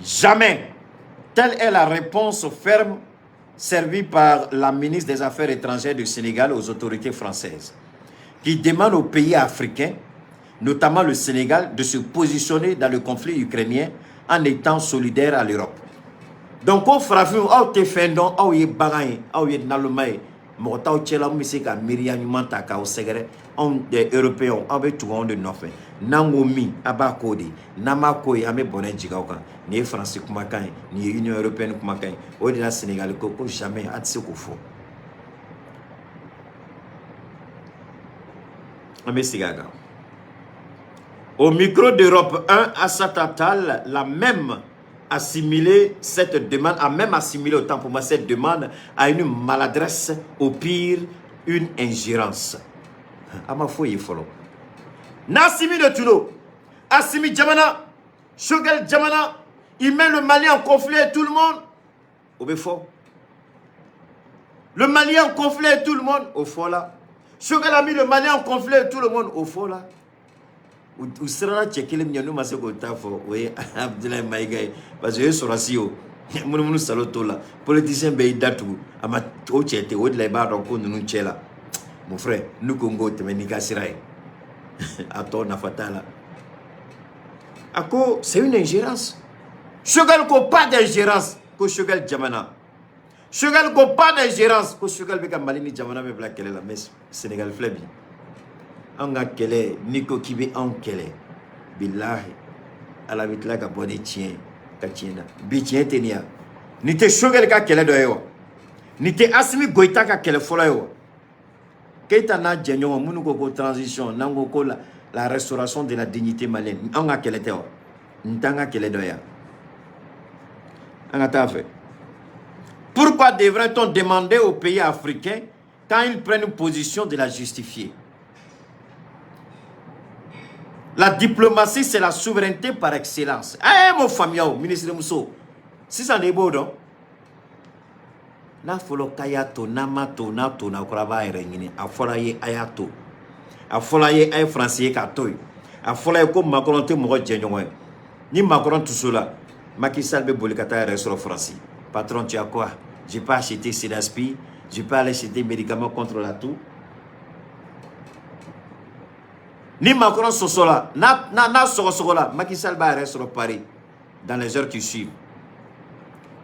jamais. Telle est la réponse ferme servie par la ministre des Affaires étrangères du Sénégal aux autorités françaises, qui demande aux pays africains, notamment le Sénégal, de se positionner dans le conflit ukrainien en étant solidaire à l'Europe. Donc, ko farafinw, aw tɛ fɛn dɔn, aw ye bagan ye, aw ye naloma ye, mɔgɔ t'aw cɛla min bɛ se ka miiriya ɲuman ta k'aw sɛgɛrɛ. Anw européens, aw bɛ tugu anw de nɔfɛ. N'an ko min, a b'a k'o de, n'an m'a k'o ye, an bɛ bɔnɛ jigin aw kan. Nin ye Faransi kumakan ye, nin ye Union européenne kumakan ye. O de la Sénégal ko ko jamais, a tɛ se k'o fɔ. An bɛ segin a kan. Au micro d'Europe 1, Aïssata Tall l'a même assimilé cette demande, a même assimilé autant pour moi cette demande à une maladresse, au pire, une ingérence. A ma foyi ye fɔlɔ. N'Assimi de tun, Assimi jamana, Choguel jamana, il met le Mali en conflit avec tout le monde. O bɛ fɔ. Le Mali en conflit avec tout le monde, o fɔla. Choguel a mis le Mali en conflit avec tout le monde, o fɔla. U siranna cɛ kelen min ɲɛ, n'u ma se k'o ta fɔ, o ye Abdoulaye Maïga ye, parce que o ye sɔrɔsi ye. O munumunu salo t'o la. Politicien bɛɛ y'i datugu, a ma o cɛ tɛ. O de la i b'a dɔn ko ninnu cɛ la, mon frère, n'u ko n k'o tɛmɛ n'i ka sira ye, a tɔ nafa t'a la. A ko c'est une ingérence. Choguel ko pas d'ingérence, ko Choguel jamana. Choguel ko pas d'ingérence, ko Choguel bɛ ka Mali ni jamana bɛ bila kɛlɛ la. Mais Sénégal filɛ bi, an ka kɛlɛ, n'i ko k'i bɛ anw kɛlɛ, bilahi, Ala bɛ tila ka bɔ ni tiɲɛ ka tiɲɛ na. Bi tiɲɛ tɛ nin ya. Nin tɛ Choguel ka kɛlɛ dɔ ye wa? Nin tɛ Assimi Goïta ka kɛlɛ fɔlɔ ye wa? Keita n'a jɛɲɔgɔn minnu ko ko transition, n'an ko ko la restauration de la dignité malienne, anw ka kɛlɛ tɛ wa? Nin t'an ka kɛlɛ dɔ ye. An ka taa fɛ. Pourquoi devrait-on demander aux pays africains, quand ils prennent une position, de la justifier? La diplomatie, c'est la souveraineté par excellence. Eh, mon famille, ministre muso. Sisan de i b'o dɔn. N'a fɔra k'a y'a to, n'a ma to, n'a to n'a kɔrɔ, a b'a yɛrɛ ɲini. A fɔra ye, a y'a to. A fɔra ye, a ye Faransi ye k'a to yen. A fɔra ye ko Macron tɛ mɔgɔ jɛɲɔgɔn ye. Ni Macron tuso la, Macky Sall bɛ boli ka taa yɛrɛ sɔrɔ Faransi. Patron, tu as quoi? Je peux acheter Sedaspi, je peux aller acheter médicaments contre la toux. Ni Macron sɔsɔla, n'a sɔgɔsɔgɔla, Macky Sall b'a yɛrɛ sɔrɔ Paris dans les heures qui suivent.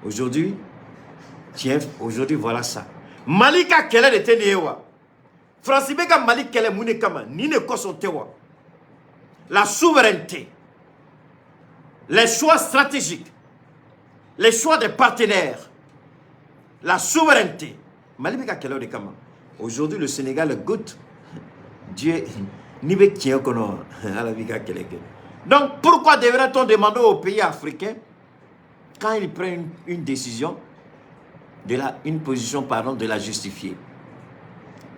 Aujourd'hui, tiens, aujourd'hui voilà ça. Mali ka kɛlɛ de tɛ nin ye wa? Faransi bɛ ka Mali kɛlɛ mun de kama? Nin de kosɔn tɛ wa? La souveraineté, les choix stratégiques, les choix des partenaires, la souveraineté. Mali bɛ ka kɛlɛ o de kama. Aujourd'hui, le Sénégal goûte. Dieu, n'i bɛ tiɲɛ kɔnɔ, Ala b'i ka kɛlɛ kɛ. Donc, pourquoi devrait-on demander aux pays africains, quand ils prennent une décision, une position, pardon, de la justifier?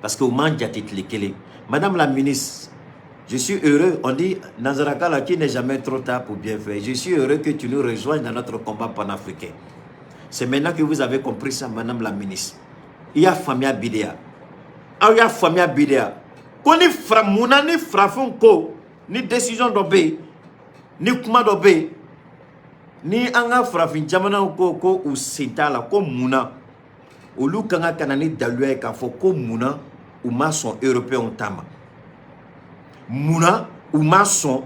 Parce que au man jate tile kelen. Madame la ministre, je suis heureux, on dit, Nazarakala, qui n'est jamais trop tard pour bien faire. Je suis heureux que tu nous rejoignes dans notre combat panafricain. C'est maintenant que vous avez compris ça, Madame la ministre. Il y a faamuya bi de ya. Aw y'a faamuya bi de ya. Ko ni fara munna ni farafin ko ni décision dɔ bɛ yen, ni kuma dɔ bɛ yen, ni an ka farafin jamanaw ko ko u sen t'a la, ko munna olu kan ka na ni daluya ye k'a fɔ ko munna u ma sɔn européens ta ma, munna u ma sɔn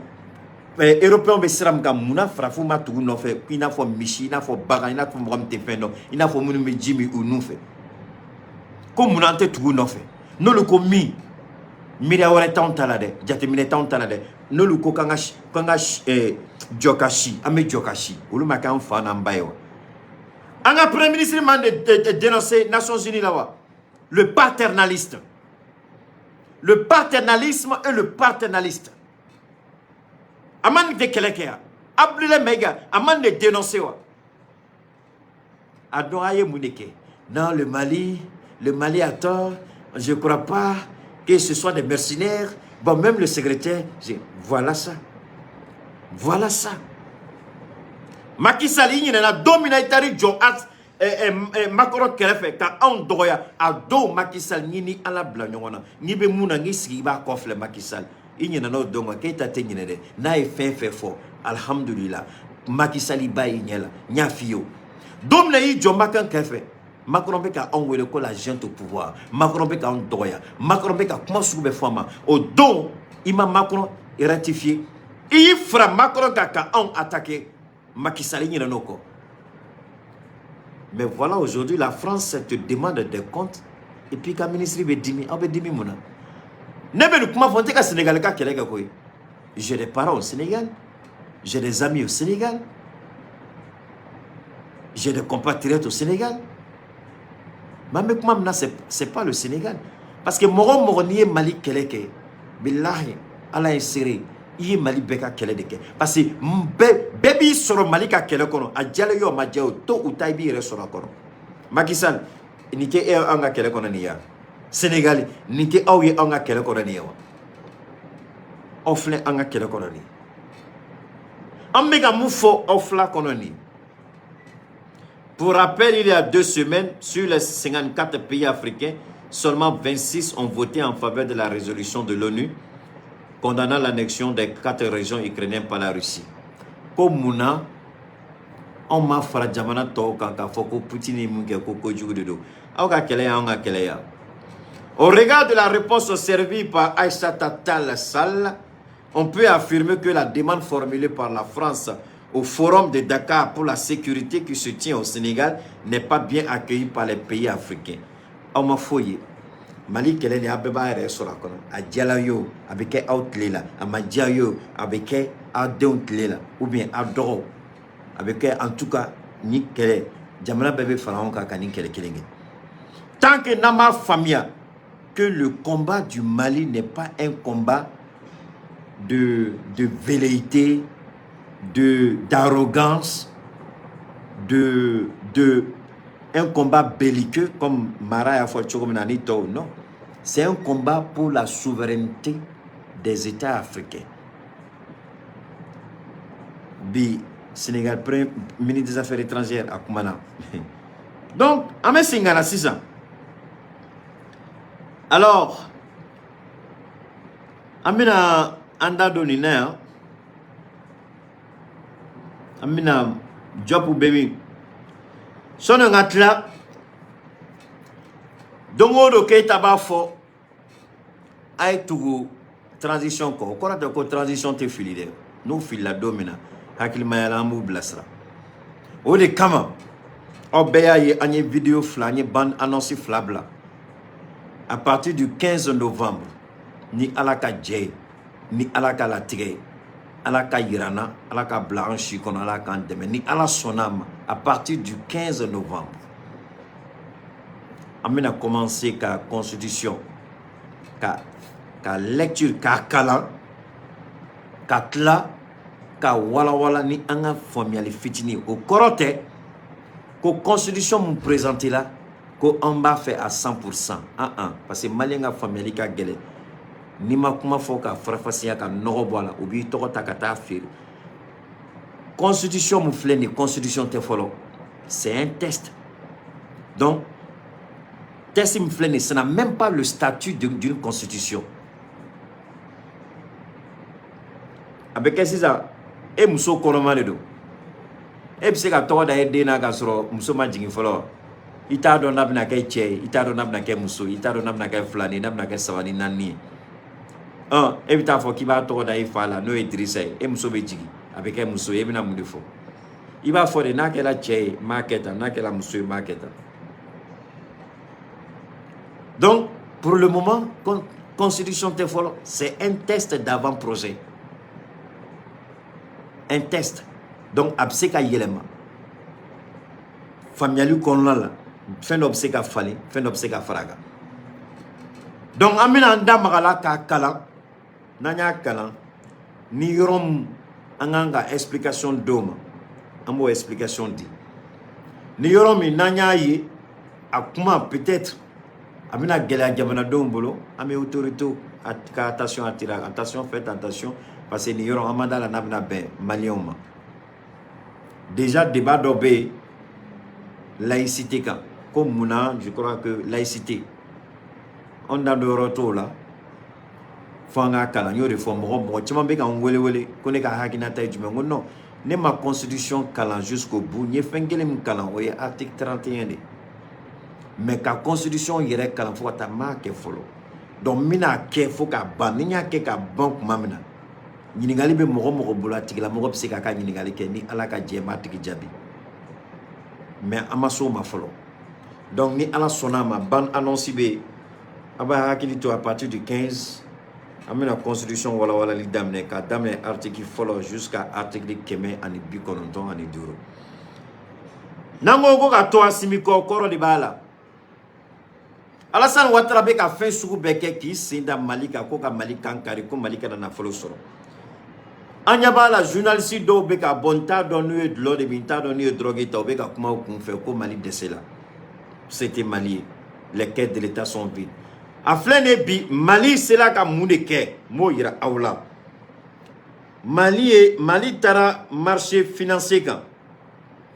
européens bɛ sira min kan, munna farafinw ma tugu nɔfɛ i n'a fɔ misi, i n'a fɔ bagan, i n'a fɔ mɔgɔ min tɛ fɛn dɔn, i n'a fɔ minnu bɛ ji min u nun fɛ, ko munna an tɛ tugu nɔfɛ? N'olu ko min, miiriya wɛrɛ t'anw ta la dɛ, jateminɛ t'anw ta la dɛ. N'olu ko k'an ka jɔ ka si, an bɛ jɔ ka si. Olu ma k'an fa n'an ba ye wa? An ka premier ministre man de dénoncer Nations Unies la wa? Le paternaliste, le paternalisme et le paternaliste, a man de kɛlɛ kɛ yan. Abdoulaye Maïga a man de dénoncer wa? A dɔn a ye mun de kɛ? Non, le Mali, le Mali a tort, je crois pas que ce soit des mercenaires. Bon, même le secrétaire, voilà ça, voilà ça. Macky Sall, i ɲinɛna don min na i taar'i jɔ Macron kɛrɛfɛ ka anw dɔgɔya, a don Macky Sall, n'i ni Ala bila ɲɔgɔn na, n'i bɛ mun na, n'i sigi i b'a kɔ filɛ. Macky Sall, i ɲinɛna o don kan. Keyita tɛ ɲinɛ dɛ. N'a ye fɛn fɛn fɔ, alhamdulila, Macky Sall, i b'a y'i ɲɛ la. N y'a f'i ye, o don min na i jɔ Macron kɛrɛfɛ, Macron bɛ ka anw wele ko la junte au pouvoir, Macron bɛ k'anw dɔgɔya, Macron bɛ ka kuma sugu bɛɛ fɔ an ma, o don i ma Macron rectifier, i y'i fara Macron kan ka anw attaquer. Macky Sall, i ɲinɛna o kɔ. Mais voilà, aujourd'hui la France te demande des comptes et puis ka ministre bɛ dimi. Aw bɛ dimi mun na? Ne bɛ nin kuma fɔ, n tɛ ka Sénégal ka kɛlɛ kɛ koyi. J'ai des parents au Sénégal, j'ai des amis au Sénégal, j'ai des compatriotes au Sénégal. Mais an bɛ kuma min na, c'est pas le Sénégal, parce que mɔgɔ o mɔgɔ n'i ye Mali kɛlɛ kɛ, bilahi, Ala ye seere. I ye Mali bɛɛ ka kɛlɛ de kɛ, parce que bɛɛ b'i sɔrɔ Mali ka kɛlɛ kɔnɔ. A diyalen ye o, a ma diya o, tôt ou tard i b'i yɛrɛ sɔrɔ a kɔnɔ. Macky Sall, nin tɛ e an ka kɛlɛ kɔnɔ nin ye wa? Sénégal, nin tɛ aw ye an ka kɛlɛ kɔnɔ nin ye wa? Aw filɛ an ka kɛlɛ kɔnɔ nin ye. An bɛ ka mun fɔ aw fila kɔnɔ nin? Pour rappel, il y a 2 semaines, sur les 54 pays africains, seulement 26 ont voté en faveur de la résolution de l'ONU condamnant l'annexion des quatre régions ukrainiennes par la Russie. Ko munna anw ma fara jamana tɔw kan k'a fɔ ko Poutine ye mun kɛ, ko kojugu de don? Aw ka kɛlɛ y'anw ka kɛlɛ ya. Au regard de la réponse servie par Aïssata Tall Sall, on peut affirmer que la demande formulée par la France au Forum de Dakar pour la sécurité qui se tient au Sénégal n'est pas bien accueillie par les pays africains. Aw ma foyi ye. Mali kɛlɛ nin, aw bɛɛ b'a yɛrɛ sɔrɔ a kɔnɔ. A diyala ye o, a bɛ kɛ aw tile la. A ma diya ye o, a bɛ kɛ aw denw tile la, ou bien aw dɔgɔw. A bɛ kɛ, en tout cas, ni kɛlɛ, jamana bɛɛ bɛ fara ɲɔgɔn kan ka nin kɛlɛ kelen kɛ. Tant que n'an m'a faamuya que le combat du Mali n'est pas un combat de velléité, de d'arrogance, de un combat belliqueux comme Mara y'a fɔ cogo min na ni tɔw, non. C'est un combat pour la souveraineté des États africains. Bi, Sénégal premier ministre des Affaires étrangères a kumana. Donc, an bɛ segin ka na sisan. Alors, an bɛna an da don nin na yan. An bɛna Diop bɛ min? Sɔnni n ka tila, don o don Keyita b'a fɔ a ye tugu transition kɔ. O kɔrɔ tɛ ko transition tɛ fili dɛ. N'u filila don min na, hakilimaya la, an b'u bilasira. O de kama, aw bɛɛ y'a ye, an ye vidéo fila, an ye bande annonce fila bila. À partir du 15 novembre, ni Ala ka jɛ ye, ni Ala ka latigɛ ye, Ala ka yira n na, Ala ka bila an si kɔnɔ, Ala k'an dɛmɛ, ni Ala sɔnna a ma, à partir du 15 novembre, an bɛna commencer ka constitution ka lecture, k'a kalan, ka tila ka walawala ni an ka faamuyali fitinin ye. O kɔrɔ tɛ ko constitution mun présenté la, ko an b'a fɛ à 100%. Ah ah, parce que malien ka faamuyali ka gɛlɛn. N'i ma kuma fɔ ka farafasiya, ka nɔgɔ bɔ a la, u b'i tɔgɔ ta ka taa feere. Constitution mun filɛ nin ye, constitution tɛ fɔlɔ, c'est un test. Donc test min filɛ nin ye, ce n'a même pas le statut d'une constitution. A bɛ kɛ sisan, e muso kɔnɔma de don, e bɛ se ka tɔgɔ da e den na k'a sɔrɔ muso ma jigin fɔlɔ wa? I t'a dɔn n'a bɛna kɛ cɛ ye, i t'a dɔn n'a bɛna kɛ muso ye, i t'a dɔn n'a bɛna kɛ fila ni n'a bɛna kɛ saba ni naani ye. Ɔn, e bɛ taa fɔ k'i b'a tɔgɔ da i fa la, n'o ye Dirisa ye. E muso bɛ jigin, a bɛ kɛ muso ye, e bɛna mun de fɔ? I b'a fɔ de, n'a kɛra cɛ ye, n b'a kɛ tan, n'a kɛra muso ye, n b'a kɛ tan. Donc pour le moment, constitution tɛ fɔlɔ, c'est un test d'avant-projet, un test. Donc a bɛ se ka yɛlɛma faamuyali kɔnɔna la, fɛn dɔ bɛ se ka falen, fɛn dɔ bɛ se ka fara a kan. Donc an bɛna an da maga la k'a kalan. N'an y'a kalan, ni yɔrɔ min an kan ka explication d'o ma, an b'o explication di. Ni yɔrɔ min n'an y'a ye a kuma, peut-être a bɛna gɛlɛya jamanadenw bolo, an bɛ autorité ka attention attirer: attention, faites attention, parce que nin yɔrɔ, an ma da la n'a bɛna bɛn maliyɛnw ma. Déjà, débat dɔ bɛ yen laïcité kan, ko munna. Je crois que laïcité, anw da don yɔrɔ t'o la fo an k'a kalan. N y'o de fɔ, mɔgɔ caman bɛ ka n wele wele ko ne ka hakilinata ye jumɛn. N ko non, ne ma constitution kalan jusqu'au bout. N ye fɛn kelen min kalan, o ye article 31 de. Mais ka constitution yɛrɛ kalan fo ka taa, n m'a kɛ fɔlɔ. Donc n bɛna kɛ fo k'a ban. Ni n y'a kɛ ka ban tuma min na, ɲininkali bɛ mɔgɔ mɔgɔ bolo, a tigilamɔgɔ bɛ se k'a ka ɲininkali kɛ. Ni Ala ka jɛ, n b'a tigi jaabi. Mais an ma s'o ma fɔlɔ. Donc ni Ala sɔnna a ma, bande annonce bɛ yen, a b'a hakili to. À partir du 15, an bɛna constitution walawalali daminɛ, k'a daminɛ article fɔlɔ jusqu'à article 195. N'an ko ko ka to Asimi kɔ, kɔrɔ de b'a la. Alassane Ouattara bɛ ka fɛn sugu bɛɛ kɛ k'i sen da Mali kan, ko ka Mali kan kari, ko Mali kana nafolo sɔrɔ. An ɲɛ b'a la, journaliste dɔw bɛ ka bɔ, n t'a dɔn n'u ye dɔlɔ de min, n t'a dɔn n'u ye drogue ta, u bɛ ka kuma u kun fɛ ko Mali dɛsɛla. C'était Mali, les caisses de l'État sont vides. A filɛ nin ye bi, Mali sera ka mun de kɛ? N b'o yira aw la. Mali ye, Mali taara marché financier kan,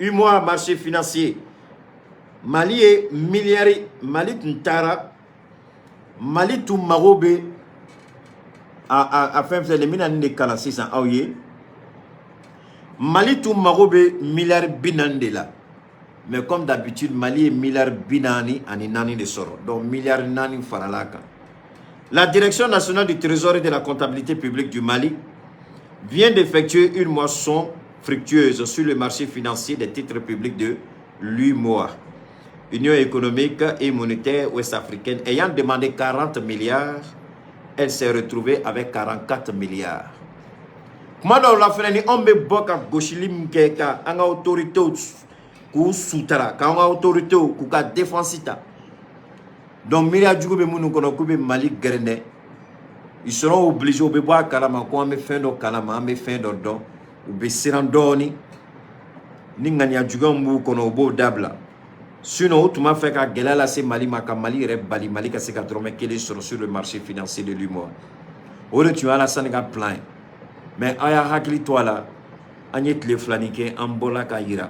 UMOA, marché financier. Mali ye miliyari, Mali tun taara, Mali tun mago bɛ a fɛn filɛ nin, n bɛna nin de kalan sisan aw ye. Mali tun mago bɛ miliyari 40 de la, mais comme d'habitude, Mali ye miliyari 44 de sɔrɔ, donc miliyari 4 farala a kan. La Direction nationale du Trésor et de la comptabilité publique du Mali vient d'effectuer une moisson fructueuse sur le marché financier des titres publics de l'UMOA, Union économique et monétaire ouest-africaine. Ayant demandé 40 milliards, elle s'est retrouvée avec 44 milliards. Kuma dɔw la fɛnɛ, ni anw bɛ bɔ ka gosili min kɛ ka an ka autorités k'u sutara, k'an ka autorités k'u ka défense ta, donc miiriya jugu bɛ minnu kɔnɔ k'u bɛ Mali gɛrɛndɛ, ils seront obligés, u bɛ bɔ a kalama ko an bɛ fɛn dɔ kalama, an bɛ fɛn dɔ dɔn. U bɛ siran dɔɔni, ni ŋaniya juguyaw b'u kɔnɔ, u b'o dabila. Sinon u tun b'a fɛ ka gɛlɛya lase Mali ma, ka Mali yɛrɛ bali, Mali ka se ka dɔrɔmɛ kelen sɔrɔ sur le marché financier de l'UMOA. O de tun ye Alassane ka plan ye. Mais a y'a hakili to a la, an ye tile filanin kɛ, an bɔla ka yira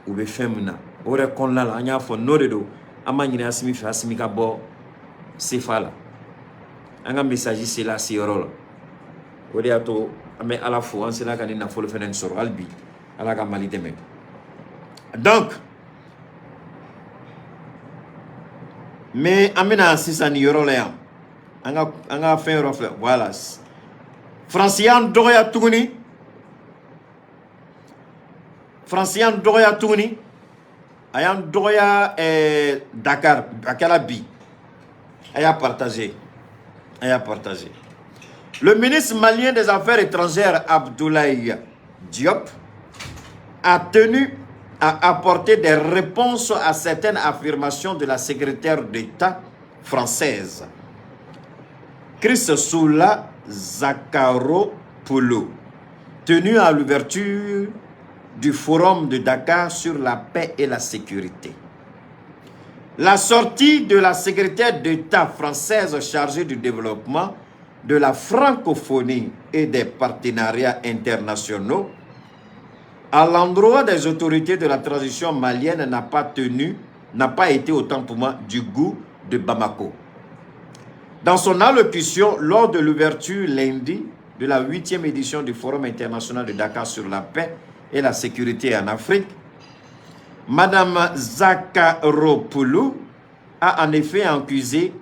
u bɛ fɛn min na. O yɛrɛ kɔnɔna la, an y'a fɔ n'o de don, an ma ɲini Asimi fɛ, Asimi ka bɔ CFA la. An ka message sela a seyɔrɔ la. O de y'a to an bɛ Ala fo, an sera ka nin nafolo fɛnɛ sɔrɔ. Hali bi, Ala ka Mali dɛmɛ. Donc mais an bɛna sisan nin yɔrɔ la yan, an ka fɛn yɔrɔ filɛ. Voilà, Faransi y'an dɔgɔya tuguni, Faransi y'an dɔgɔya tuguni, a y'an dɔgɔya Dakar. A kɛra bi, a y'a partagé, a y'a partagé. Le ministre malien des Affaires étrangères, Abdoulaye Diop, a tenu à apporter des réponses à certaines affirmations de la secrétaire d'État française, Chrysoula Zacharopoulou, tenue à l'ouverture du Forum de Dakar sur la paix et la sécurité. La sortie de la secrétaire d'État française chargée du développement de la francophonie et des partenariats internationaux à l'endroit des autorités de la transition malienne n'a pas tenu, n'a pas été autant pour moi du goût de Bamako. Dans son allocution lors de l'ouverture lundi de la huitième édition du Forum international de Dakar sur la paix et la sécurité en Afrique, Madame Zacharopoulou a en effet accusé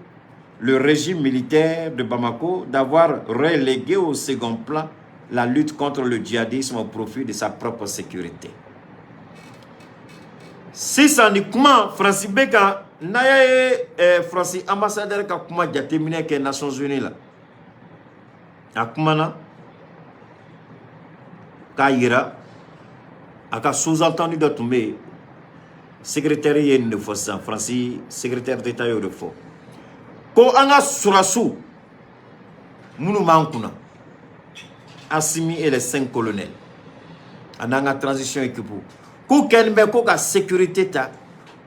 le régime militaire de Bamako d'avoir relégué au second plan la lutte contre le djihadisme au profit de sa propre sécurité. Sisan ni kuma Faransi bɛ kan n'a y'a ye, Faransi ambassadeur ka kuma jateminɛ kɛ Nations Unies la, a kumana k'a yira a ka sous-entendu dɔ tun bɛ yen. Secrétaire ye nin de fɔ sisan, Faransi secrétaire d'État y'o de fɔ ko an ka sɔrɔdasiw minnu b'an kunna, Assimi et les cinq colonels a n'an ka transition équipe, k'u kɛlen bɛ ko ka sécurité ta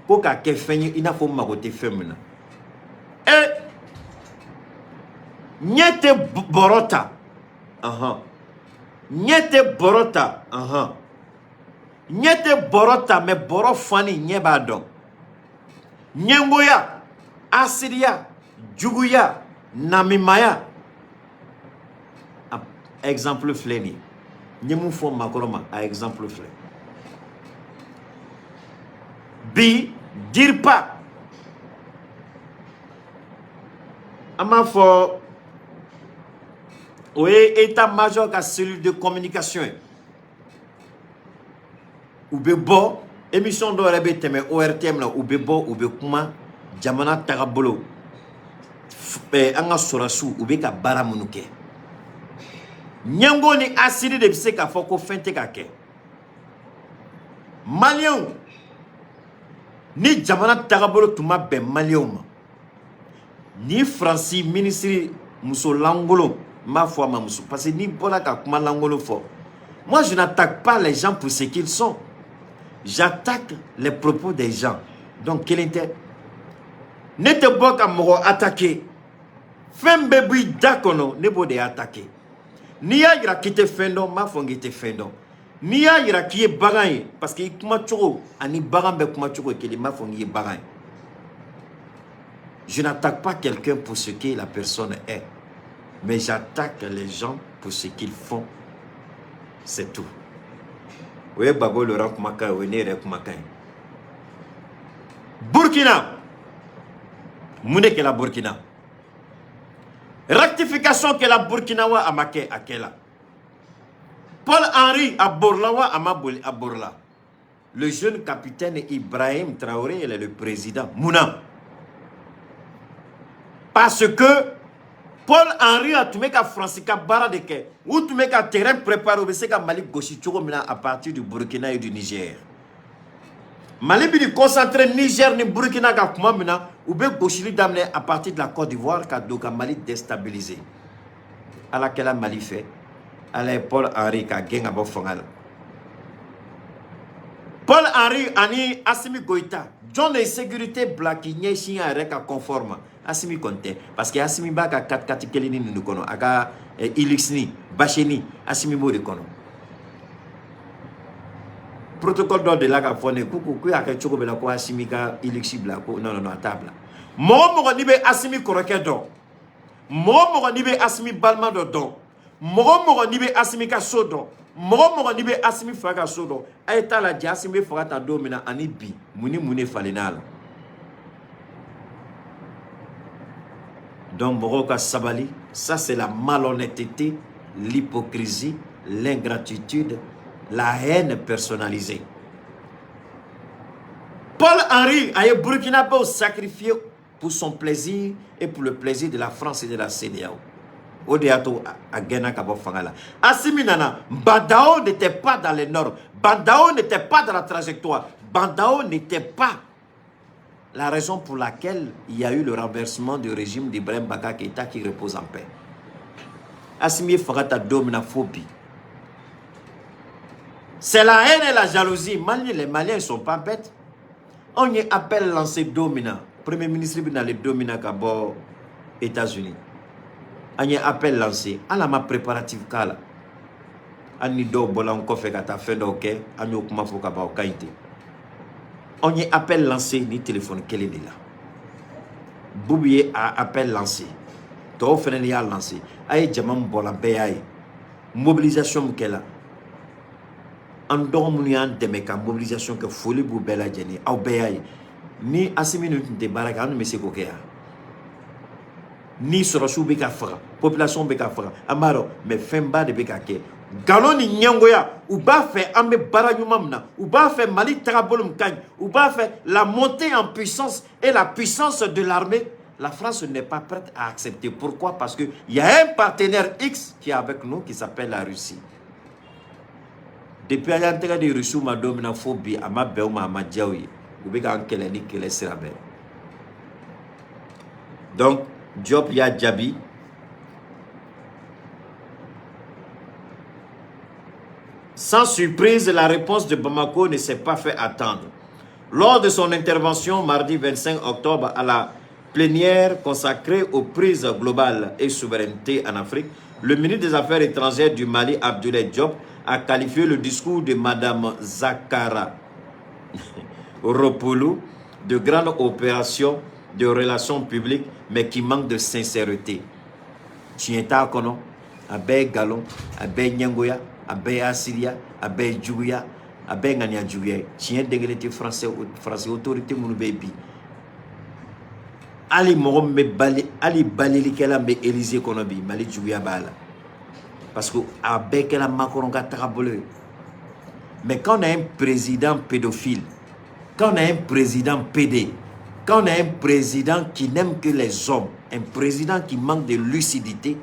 ko k'a kɛ fɛn ye i n'a fɔ mago tɛ fɛn min na. E ɲɛ tɛ bɔrɔ ta, ɔhɔn, ɲɛ tɛ bɔrɔ ta, ɔhɔn, ɲɛ tɛ bɔrɔ ta, mais bɔrɔ fani ɲɛ b'a dɔn. Ɲɛngoya, asiriya, juguya, namimaya, a exemple filɛ nin ye. N ye mun fɔ maakɔrɔ ma, a exemple filɛ bi. DIRPA, an b'a fɔ o ye état major ka cellule de communication ye. U bɛ bɔ émission dɔw yɛrɛ bɛ tɛmɛ ORTM la, u bɛ bɔ, u bɛ kuma jamana tagabolo, an ka sɔrɔdasiw u bɛ ka baara minnu kɛ. Ɲɛngo ni asiri de bɛ se k'a fɔ ko fɛn tɛ ka kɛ. Maliyɛnw, ni jamana tagabolo tun ma bɛn maliyɛnw ma, ni Faransi minisiri muso lankolon N b'a fɔ a ma muso, parce que n'i bɔra ka kuma lankolon fɔ, moi je n'attaque pas les gens pour ce qu'ils sont, j'attaque les propos des gens. Donc kelen tɛ, ne tɛ bɔ ka mɔgɔ attaquer. Fɛn bɛɛ b'i da kɔnɔ, ne b'o de attaquer. N'i y'a yira k'i tɛ fɛn dɔn, n b'a fɔ k'i tɛ fɛn dɔn. N'i y'a yira k'i ye bagan ye, parce que i kumacogo ani bagan bɛɛ kumacogo ye kelen, n b'a fɔ k'i ye bagan ye. Je n'attaque pas quelqu'un pour ce que la personne est, mais j'attaque les gens pour ce qu'ils font, c'est tout. O ye Gbagbo Laurent kumakan ye, o ye ne yɛrɛ kumakan ye. Burkina, mun de kɛra Burkina? Rectification kɛla Burkina wa, a ma kɛ? A kɛla. Paul Henri a borila wa, a ma boli? A borila. Le jeune capitaine Ibrahim Traoré, il est le président. Munna? Parce que Paul Henri a tun bɛ ka Faransi ka baara de kɛ. U tun bɛ ka terrain préparer, u bɛ se ka Mali gosi cogo min na à partir du Burkina et du Niger. Mali bɛ ni concentré Niger ni Burkina ka kuma min na, u bɛ gosili daminɛ à partir de la Côte d'Ivoire ka don ka Mali déstabiliser. Ala kɛla Mali fɛ, Ala ye Paul Henri ka gɛn ka bɔ fanga la. Paul Henri ani Assimi Goïta, jɔn de ye sécurité bila k'i ɲɛsin a yɛrɛ ka confort ma? Assimi kɔni tɛ, parce que Assimi b'a ka 4x4 kelen ni ninnu kɔnɔ, a ka Hilux ni bâché Assimi b'o de kɔnɔ. Protocole dɔ de la ka fɔ ne ko ko y'a kɛ cogo bɛɛ la ko Assimi ka Hilux bila ko non, non, non, a t'a bila. Mɔgɔ o mɔgɔ n'i bɛ Assimi kɔrɔkɛ dɔn, mɔgɔ o mɔgɔ n'i bɛ Assimi balima dɔ dɔn, mɔgɔ o mɔgɔ n'i bɛ Assimi ka so dɔn, mɔgɔ o mɔgɔ n'i bɛ Assimi fa ka so dɔn, a ye taa lajɛ Assimi bɛ fanga ta don min na ani bi, mun ni mun de falenna a la? Donc mɔgɔw ka sabali, ça c'est la malhonnêteté, l'hypocrisie, l'ingratitude, la haine personnalisée. Paul Henri a ye Burkinabéw sacrifié pour son plaisir et pour le plaisir de la France et de la CEDEAO. O de y'a to a gɛnna ka bɔ fanga la. Assimi nana, Bah N'Daw n'était pas dans les normes, Bah N'Daw n'était pas dans la trajectoire, Bah N'Daw n'était pas la raison pour laquelle il y a eu le renversement du régime d'Ibrahim Baka Keïta qui repose en paix. Assimi ye fanga ta don min na fo bi. C'est la haine et la jalousie. Mali, les Maliens ne sont pas bêtes. On y appel lancé don min na. Premier ministre bɛ nalen don min na ka bɔ États-Unis. An ye appel lancé. Hali an ma préparatif k'a la. Hali ni dɔw bɔla an kɔfɛ ka taa fɛn dɔw kɛ, an y'o kuma fɔ ka ban, o ka ɲi ten. An ye appel lancé ni téléphone kelen de la. Bubu ye a appel lancé. Tɔw fɛnɛ y'a lancé. A ye jama min bɔra, bɛɛ y'a ye. Mobilisation min kɛla. An dɔgɔ minnu y'an dɛmɛ ka mobilisation kɛ, foli b'u bɛɛ lajɛlen, aw bɛɛ y'a ye. Ni Assimi ninnu tun tɛ baara kɛ, an tun bɛ se k'o kɛ yan? Ni sɔrɔsiw bɛ ka faga, population bɛ ka faga, an b'a dɔn, mais fɛnba de bɛ ka kɛ. Nkalon ni ɲɛngoya, u b'a fɛ an bɛ baara ɲuman min na, u b'a fɛ Mali tagabolo min ka ɲi, u b'a fɛ la montée en puissance et la puissance de l'armée. La France n'est pas prête à accepter. Pourquoi? Parce que il y a un partenaire X qui est avec nous, qui s'appelle la Russie. Depuis an y'an tɛgɛ di Russiw ma don min na fo bi, a ma bɛn u ma, a ma diya u ye. U bɛ k'an kɛlɛ ni kɛlɛ sira bɛɛ. Donc Diop y'a jaabi. Sans surprise, la réponse de Bamako ne s'est pas fait attendre. Lors de son intervention mardi 25 octobre à la plénière consacrée aux prises globales et souveraineté en Afrique, le ministre des Affaires étrangères du Mali, Abdoulaye Diop, a qualifié le discours de Madame Zakara Ropoulou de grande opération de relations publiques, mais qui manque de sincérité. Tiɲɛ t'a kɔnɔ, a bɛɛ ye nkalon, a bɛɛ ye ɲɛngoya, a bɛɛ ye asiriya, a bɛɛ ye juguya, a bɛɛ ye ŋaniya juguya ye. Tiɲɛ den kelen tɛ français, français autorité minnu bɛ yen bi. Hali mɔgɔ min bɛ bali, hali balilikɛla min bɛ Élysée kɔnɔ bi, Mali juguya b'a la. Parce que a bɛɛ kɛra Macron ka tagabolo ye. Mais quand on a un président pédophile, quand on a un président pédé, quand on a un président qui n'aime que les hommes, un président qui manque de lucidité,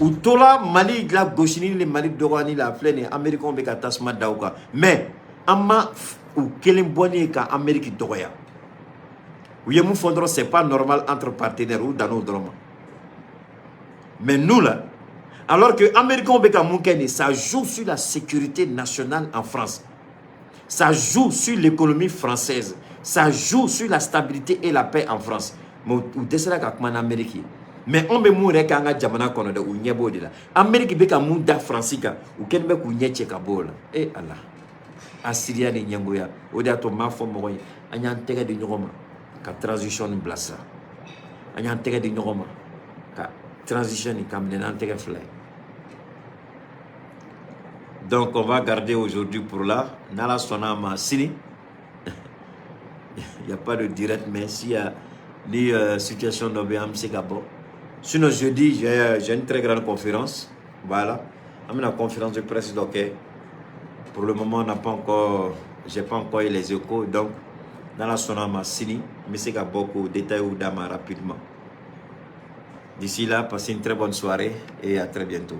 u tora Mali la gosini ni Mali dɔgɔyani la, filɛ nin ye, Américains bɛ ka tasuma da u kan. Mais an ma u kelen bɔ ne ye ka Amérique dɔgɔya. U ye mun fɔ dɔrɔn, c'est pas normal entre partenaires, u dan'o dɔrɔn ma. Mais nous là, alors que Américains bɛ ka mun kɛ nin, ça joue sur la sécurité nationale en France, ça joue sur l'économie française, ça joue sur la stabilité et la paix en France, mais u dɛsɛra ka kuma n'Amérique ye. Mais anw bɛ mun yɛrɛ kɛ an ka jamana kɔnɔ dɛ, u ɲɛ b'o de la. Amérique bɛ ka mun da Faransi kan, u kɛlen bɛ k'u ɲɛ cɛ ka bɔ o la. E Ala, asiriya ni ɲɛngoya, o de y'a to n b'a fɔ mɔgɔ ye, an y'an tɛgɛ di ɲɔgɔn ma ka transition nin bilasira, an y'an tɛgɛ di ɲɔgɔn ma ka transition nin ka minɛ n'an tɛgɛ fila ye. Donc on va garder aujourd'hui pour là. N'Ala sɔnna ma, sini il n'y a pas de direct, mais s'il y a ni situation dɔ bɛ yen, an bɛ se ka bɔ. Sinon jeudi, j'ai une très grande conférence. Voilà, an bɛna conférence de presse dɔ kɛ. Pour le moment, on n'a pas encore, j'ai pas encore eu les échos. Donc n'Ala sɔnna ma, sini n bɛ se ka bɔ k'o détails d'a ma rapidement. D'ici là, passez une très bonne soirée et à très bientôt.